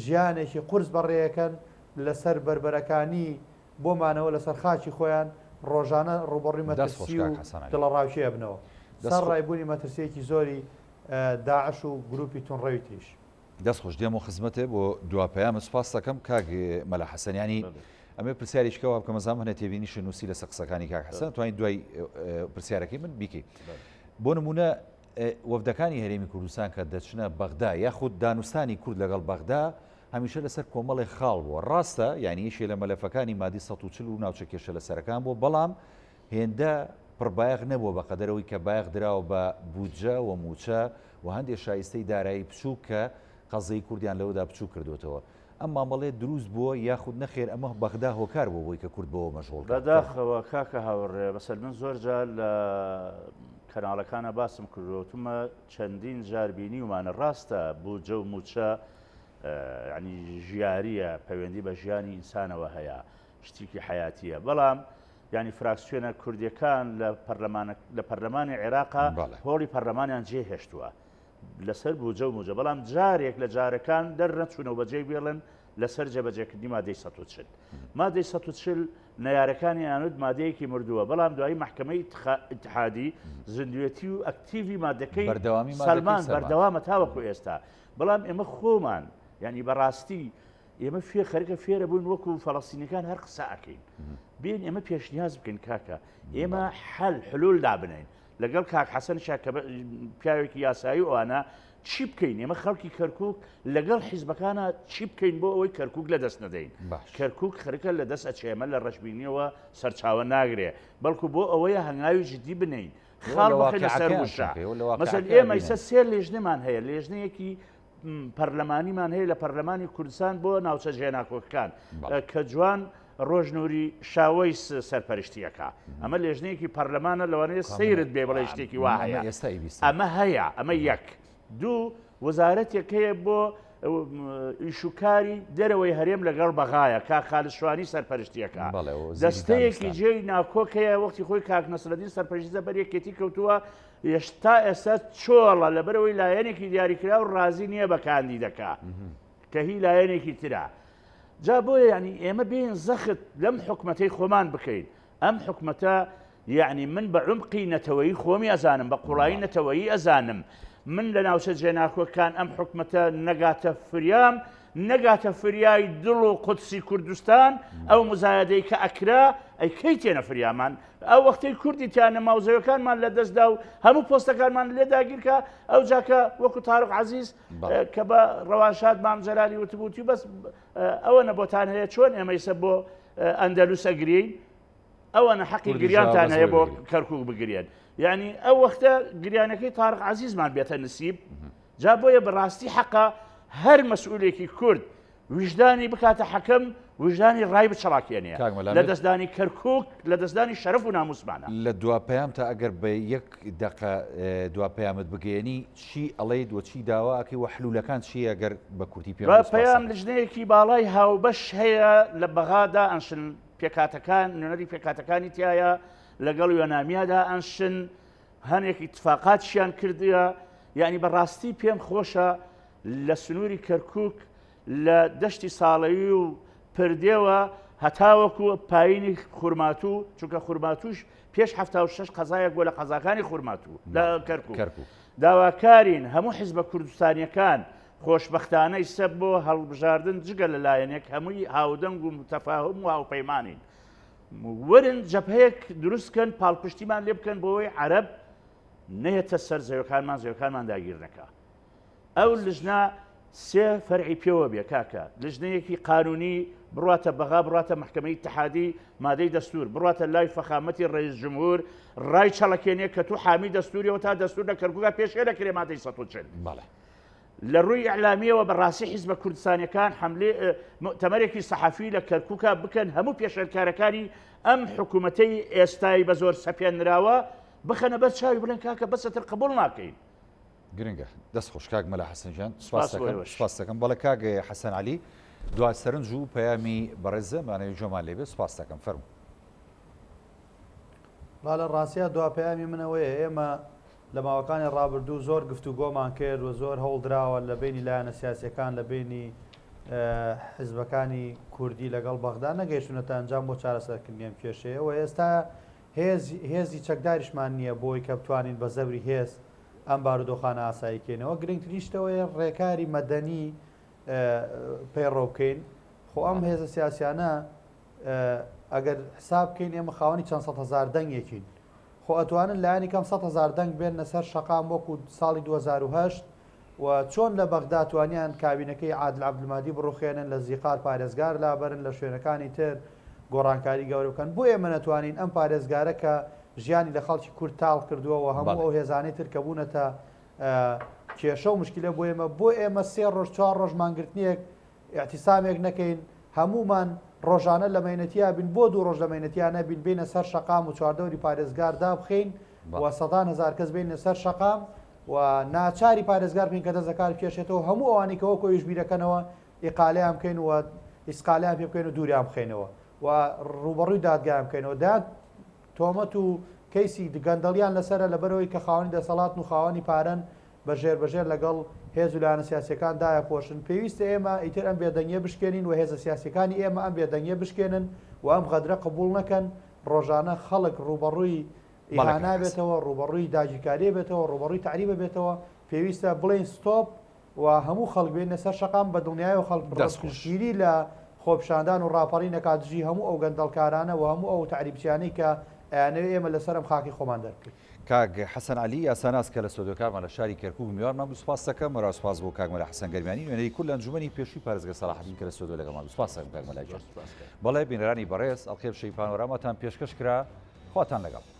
ژیانێکی قورس بەڕێیەکەن لەسەر بەربەرەکانی بۆ مانەوە لەسەر خاکی خۆیان ڕۆژانە ڕووبەڕووی دەست خۆش مەترسی و کاک حەسەن عەلی. دڵەڕاوکێ ئەبنەوە دەست سەر خۆ. ڕای بوونی مەترسییەکی زۆری داعش و گرووپی توندڕەوی تریش. دەست خۆش دێمەوە خزمەتێ بۆ دوا پەیامت سوپاست دەکەم کاک مەلا حەسەن یانی ئەمێ پرسیارێکی کە وا بکەم ئەزانم هەنێ تێبینیشت نووسی لەسەر قسەکانی کاک حەسەن توانیت دوای پرسیارەکەی من بیکەی بۆ نمونە وەفدەکانی هەرێمی کوردستان کە دەچنە بەغدا یاخود دانوستانی کورد لەگەڵ بەغدا هەمیشە لەسەر کۆمەڵێک خاڵ بووە ڕاستە یعنی یەکێ لە مەلەفەکانی مادی 140 و ناوچە کێشە لەسەرەکان بووە بەڵام هێندە پڕبایەخ نەبووە بەقەدەر ئەوەی کە بایەخ دراوە بە بودجە و مووچە و هەندێ شایستەی دارایی بچووک کە قەزیەی کوردیان لەوەدا بچووک کردۆتەوە. ئەم مامەڵەیە دروست بووە یاخود نەخێر ئەمە بەغدا هۆکار بووە بۆی کە کورد بەوە مەشغوڵ کات؟ فەرموو. بەداخەوە کاکە هاوڕێ مەسەل من زۆر جار لە کەناڵەکانا باسم کردووە وتومە چەندین جار بینیومانە ڕاستە بودجە و مووچە یعنی ژیاریە پەیوەندی بە ژیانی ئینسانەوە هەیە شتیکی حەیاتیە بەڵام. یانی فراکسیۆنە کوردیەکان لە پەرلەمانە لە پەرلەمانی عێراقا هۆڵی پەرلەمانیان جێهێشتووە لەسەر بوجە و موجە بەڵام جارێک لە جارەکان دەرنەچوونەوە بەجێی بێڵن لەسەر جێبەجێکردنی مادەی 140 مادەی 140 نەیارەکانی ئانود مادەیەکی مردووە بەڵام دوایی محکمەی اتحادی زیندوێتی و ئەکتیڤی مادەکەی بەردەوامی سەلمان بەردەوامە تاوەکو ئێستا بەڵام ئێمە خۆمان یعنی بەڕاستی ئێمە فێ خەرکە فێرە بووین وەکو فەڵەستینەکان هەر قسە ئەکەین بێن ئێمە پێشنیاز بکەین کاکە ئێمە حل حلول دابنین لەگەڵ کاک حەسەن شا کە پیاوێکی یاسایی و ئەوانە چی بکەین ئێمە خەڵکی کەرکک لەگەڵ حیزبەکانە چی بکەین بۆ ئەوەی کەرکک لە دەست نەدەین کەرکک خەرکە لە دەست ئەچێمە لە ڕەشبینیەوە سەرچاوە ناگرێ بەڵکو بۆ ئەوەیە هەنگاوی جدی بنین خاڵ بخەینە سەر وشە مەسەن ئێمە ئیسە سێ لێژنەمان هەیە لێژنەیەکی پەرلەمانیمان هەیە لە پەرلەمانی کوردستان بۆ ناوچە جێناکۆکەکان کە جوان ڕۆژ نوری شاوەیس سەرپەرشتیەکە ئەمە لێژنەیەکی پەرلەمانە لەوانەیە سەیرت بێ بڵێ شتێکی وا هەیە ئەمە هەیە ئەمە یەک دوو وەزارەتێک هەیە بۆ ئیشوکاری دەرەوەی هەرێم لەگەڵ بەغایە کاک خالد شوانی سەرپەرشتیەکە دەستەیەکی جێی ناکۆک هەیە وەختی خۆی کاک نەسرەدین سەرپەرشتی بەر یەکێتی کەوتووە یشتا ئێستا چۆڵە لەبەرەوەی لایەنێکی دیاریکراو ڕازی نییە بە کاندیدەکە کە هی لایەنێکی ترە جا بۆیە یعنی ئێمە بێین زەخت لەم حکومەتەی خۆمان بکەین ئەم حکومەتە یعنی من بە عمقی نەتەوەیی خۆمی ئەزانم بە قوڵایی نەتەوەیی ئەزانم من لە ناوچە جێناکۆکان ئەم حکومەتە نەگاتە فریام نەگاتە فریای دڵ و قودسی کوردستان ئەو مزایدەی کە ئەکرا ئەی کەی تێنە فریامان ئەو وەختەی کوردی تیا نەما و زەوەکانمان لە دەستدا و هەموو پۆستەکانمان لێ داگیرکە ئەو جاکە وەکو تارق عزیز کە بە ڕەوانشاد مام جەلالی وتبووتی بەس ئەوە نەبۆتان هەیە چۆن ئێمەیسە بۆ ئەندەلوس ئەگرین ئەوەنە حەقی گریانتان هەیە بۆ کەرکک بگرێن یعنی ئەو وەختە گریانەکەی تارق عزیزمان بێتە نسیب جا بۆیە بەڕاستی حەقە هەر مەسئولێکی کورد ویژدانی بکاتە حەکەم ویژدانی ڕای بچڵاکێنێ کاک مەلا لە دەستدانی کەرکوک لە دەستدانی شەرەف و ناموسمانە. لە دوا پەیامتا ئەگەر بە یەک دەقە دوا پەیامت بگەیەنی چی ئەڵێیت وە چی داوا ئەکەی وە حلولەکان چیە گەر بە کورتی پێم دوا بڵێی سوپاست پەیام دەکەم. لجنەیەکی باڵای هاوبەش هەیە لە بەغا دائەنشن پێکهاتەکان نوێنەری پێکهاتەکانی تیایە لەگەڵ یۆنامیا دائەنشن هەنێک ئیتفاقاتشیان کردیە یعنی بەڕاستی پێم خۆشە لە سنووری کەرکک لە دەشتی ساڵەوی و پردێوە هەتاوەکو پایینی خورماتوو چونکە خورماتوش پێش 76 قەزایەک بۆ لە قەزاکانی خورماتوو لە کەرکک داواکارین هەموو حیزبە کوردستانیەکان خۆشبەختانە ئیسە بۆ هەڵبژاردن جگە لە لایەنێک هەمووی هاودەنگ و متەفاهم و هاوپەیمانین وەرن جەبهەیەک دروست کەن پاڵپشتیمان لێ بکەن بۆ ئەوەی عەرەب نەیەتە سەر زەوەکانمان زەوەکانمان داگیر نەکا ئەو لژنە سێ فەرعی پێوە بێ کاکە لژنەیەکی قانونی بڕاتە بەغا بڕاتە محکمەی اتحادی مادەی دەستور بڕاتە لای فەخامەتی ڕئیس جمهور ڕای چەڵەکێنێ کە تو حامی دەستوریەوە تا دەستور لە کەرکوکا پێشێ دەکرێ مادەی 140 بەڵێ. لە ڕووی ئیعلامیەوە بە ڕاستی حیزبە کوردستانیەکان حەملەی موئتەمەرێکی سەحەفی لە کەرکوکا بکەن هەموو پێشێلکارەکانی ئەم حکوومەتەی ئێستای بە زۆر سەپێنراوە بخەنە بەر چاوی بڵێن کاکە بەسەتر قبوڵ ناکەین. گرنگە. دەست خۆش کاک مەلا حەسەن گیان. سپاس سپاس بۆ دەکەم. ئێوەش. سپاس دەکەم. بەڵێ کاک حەسەن عەلی دوا سەرنج و پەیامی بەڕێزە مانەوەی گوێمان لێ بێ. سپاس دەکەم. فەرموو. با لە ڕاستیا دوا پەیامی من ئەوەیە ئێمە لە ماوەکانی ڕابردوو زۆر گفتوگۆمان کرد و زۆر هەوڵدراوە لە بەینی لایەنە سیاسیەکان لە بەینی حزبەکانی کوردی لەگەڵ بەغدا نەگەیشتونەتە ئەنجام بۆ چارەسەرکردنی ئەم کێشەیە و ئێستا هێز هێزی چەکداریشمان نییە بۆی کە بتوانین بە زەبری هێز ئەم بارودۆخانە ئاسایی کەینەوە گرنگترین شتەوەیە ڕێکاری مەدەنی پەیڕەو بکەین خۆ ئەم هێزە سیاسیانە ئەگەر حساب بکەین ئێمە خاوەنی چەند 100 هەزار دەنگێکین خۆ ئەتوانن لایەنی کەم 100 هەزار دەنگ بێننە سەر شەقام وەکو ساڵی 2008 و چۆن لە بەغدا توانیان کابینەکەی عادل عەبدولمەهدی بڕوخێنن لە زیقار پارێزگار لابەرن لە شوێنەکانی تر گۆڕانکاری گەورە بکەن بۆ ئێمە نەتوانین ئەم پارێزگارە کە ژیانی لە خەڵکی کورد تاڵ کردووە و هەموو ئەو هێزانەی تر کە بوونەتە کێشە و مشکلە بۆ ئێمە بۆ ئێمە سێ ڕۆژ چوار ڕۆژ مانگرتنێک ئیعتیسامێک نەکەین، هەموومان ڕۆژانە لە مەینەتیا بین، بۆ دوو ڕۆژ لە مەینەتیا نەبین، بێینە سەر شەقام و چواردەوری پارێزگار دابخەین و سەدان هەزار کەس بێینە سەر شەقام و ناچاری پارێزگار بکەین کە دەست لە کار بکێشێتەوە، هەموو ئەوانەی کە وەکو ئەویش بیرەکەنەوە ئیقالەیان بکەین و ئیسقالەیان پێ بکەین و دووریان بخەینەوە و ڕووبەڕووی دادگایان بکەینەوە. دەیان. تۆمەت و کەیسی گەندەڵیان لەسەرە لەبەرئەوەی کە خاوەنی دەسەڵاتن و خاوەنی پارەن بە ژێر بە ژێر لەگەڵ هێز و لایەنە سیاسیەکان دایەپۆشن. پێویستە ئێمە ئیتر ئەم بێدەنگیە بشکێنین و هێزە سیاسیەکانی ئێمە ئەم بێدەنگیە بشکێنن و ئەم غەدرە قبوڵ نەکەن. ڕۆژانە خەڵک ڕووبەڕووی بەڵێ ئیهانە کاک حەسەن. بێتەوە، ڕووبەڕووی داگیرکاریە بێتەوە، ڕووبەڕووی تەعریبە بێتەوە. پێویستە بڵێین ستۆپ و هەموو خەڵک بێنە سەر شەقام، بە دڵنیایەوە خەڵک دەست خۆش. پشتگیری لە خۆپیشاندان و ڕاپەڕین ئەکات دژی هەموو ئەو گەندەڵکارانە و هەموو ئەو تەعریبچیانەی کە ئەیانەوێ ئێمە لەسەر ئەم خاکەی خۆمان دەربکەین. کاک حەسەن عەلی یاساناس کە لە ستۆدیۆکانمان لە شاری کەرکوک میوانمان بوو سوپاست دەکەم، هەروەها سوپاس بۆ کاک مەلا حەسەن گەرمیانی نوێنەری کورد لە ئەنجومەنی پێشووی پارێزگای سەڵاحەدین کە لە ستۆدیۆ لەگەڵمان بوو. سوپاست دەکەم کاک مەلا گیان. بەڵێ بینەرانی بەڕێز ئەڵقەی ئەمشەوی پانۆراماتان پێشکەش کرا، خواتان لەگەڵ.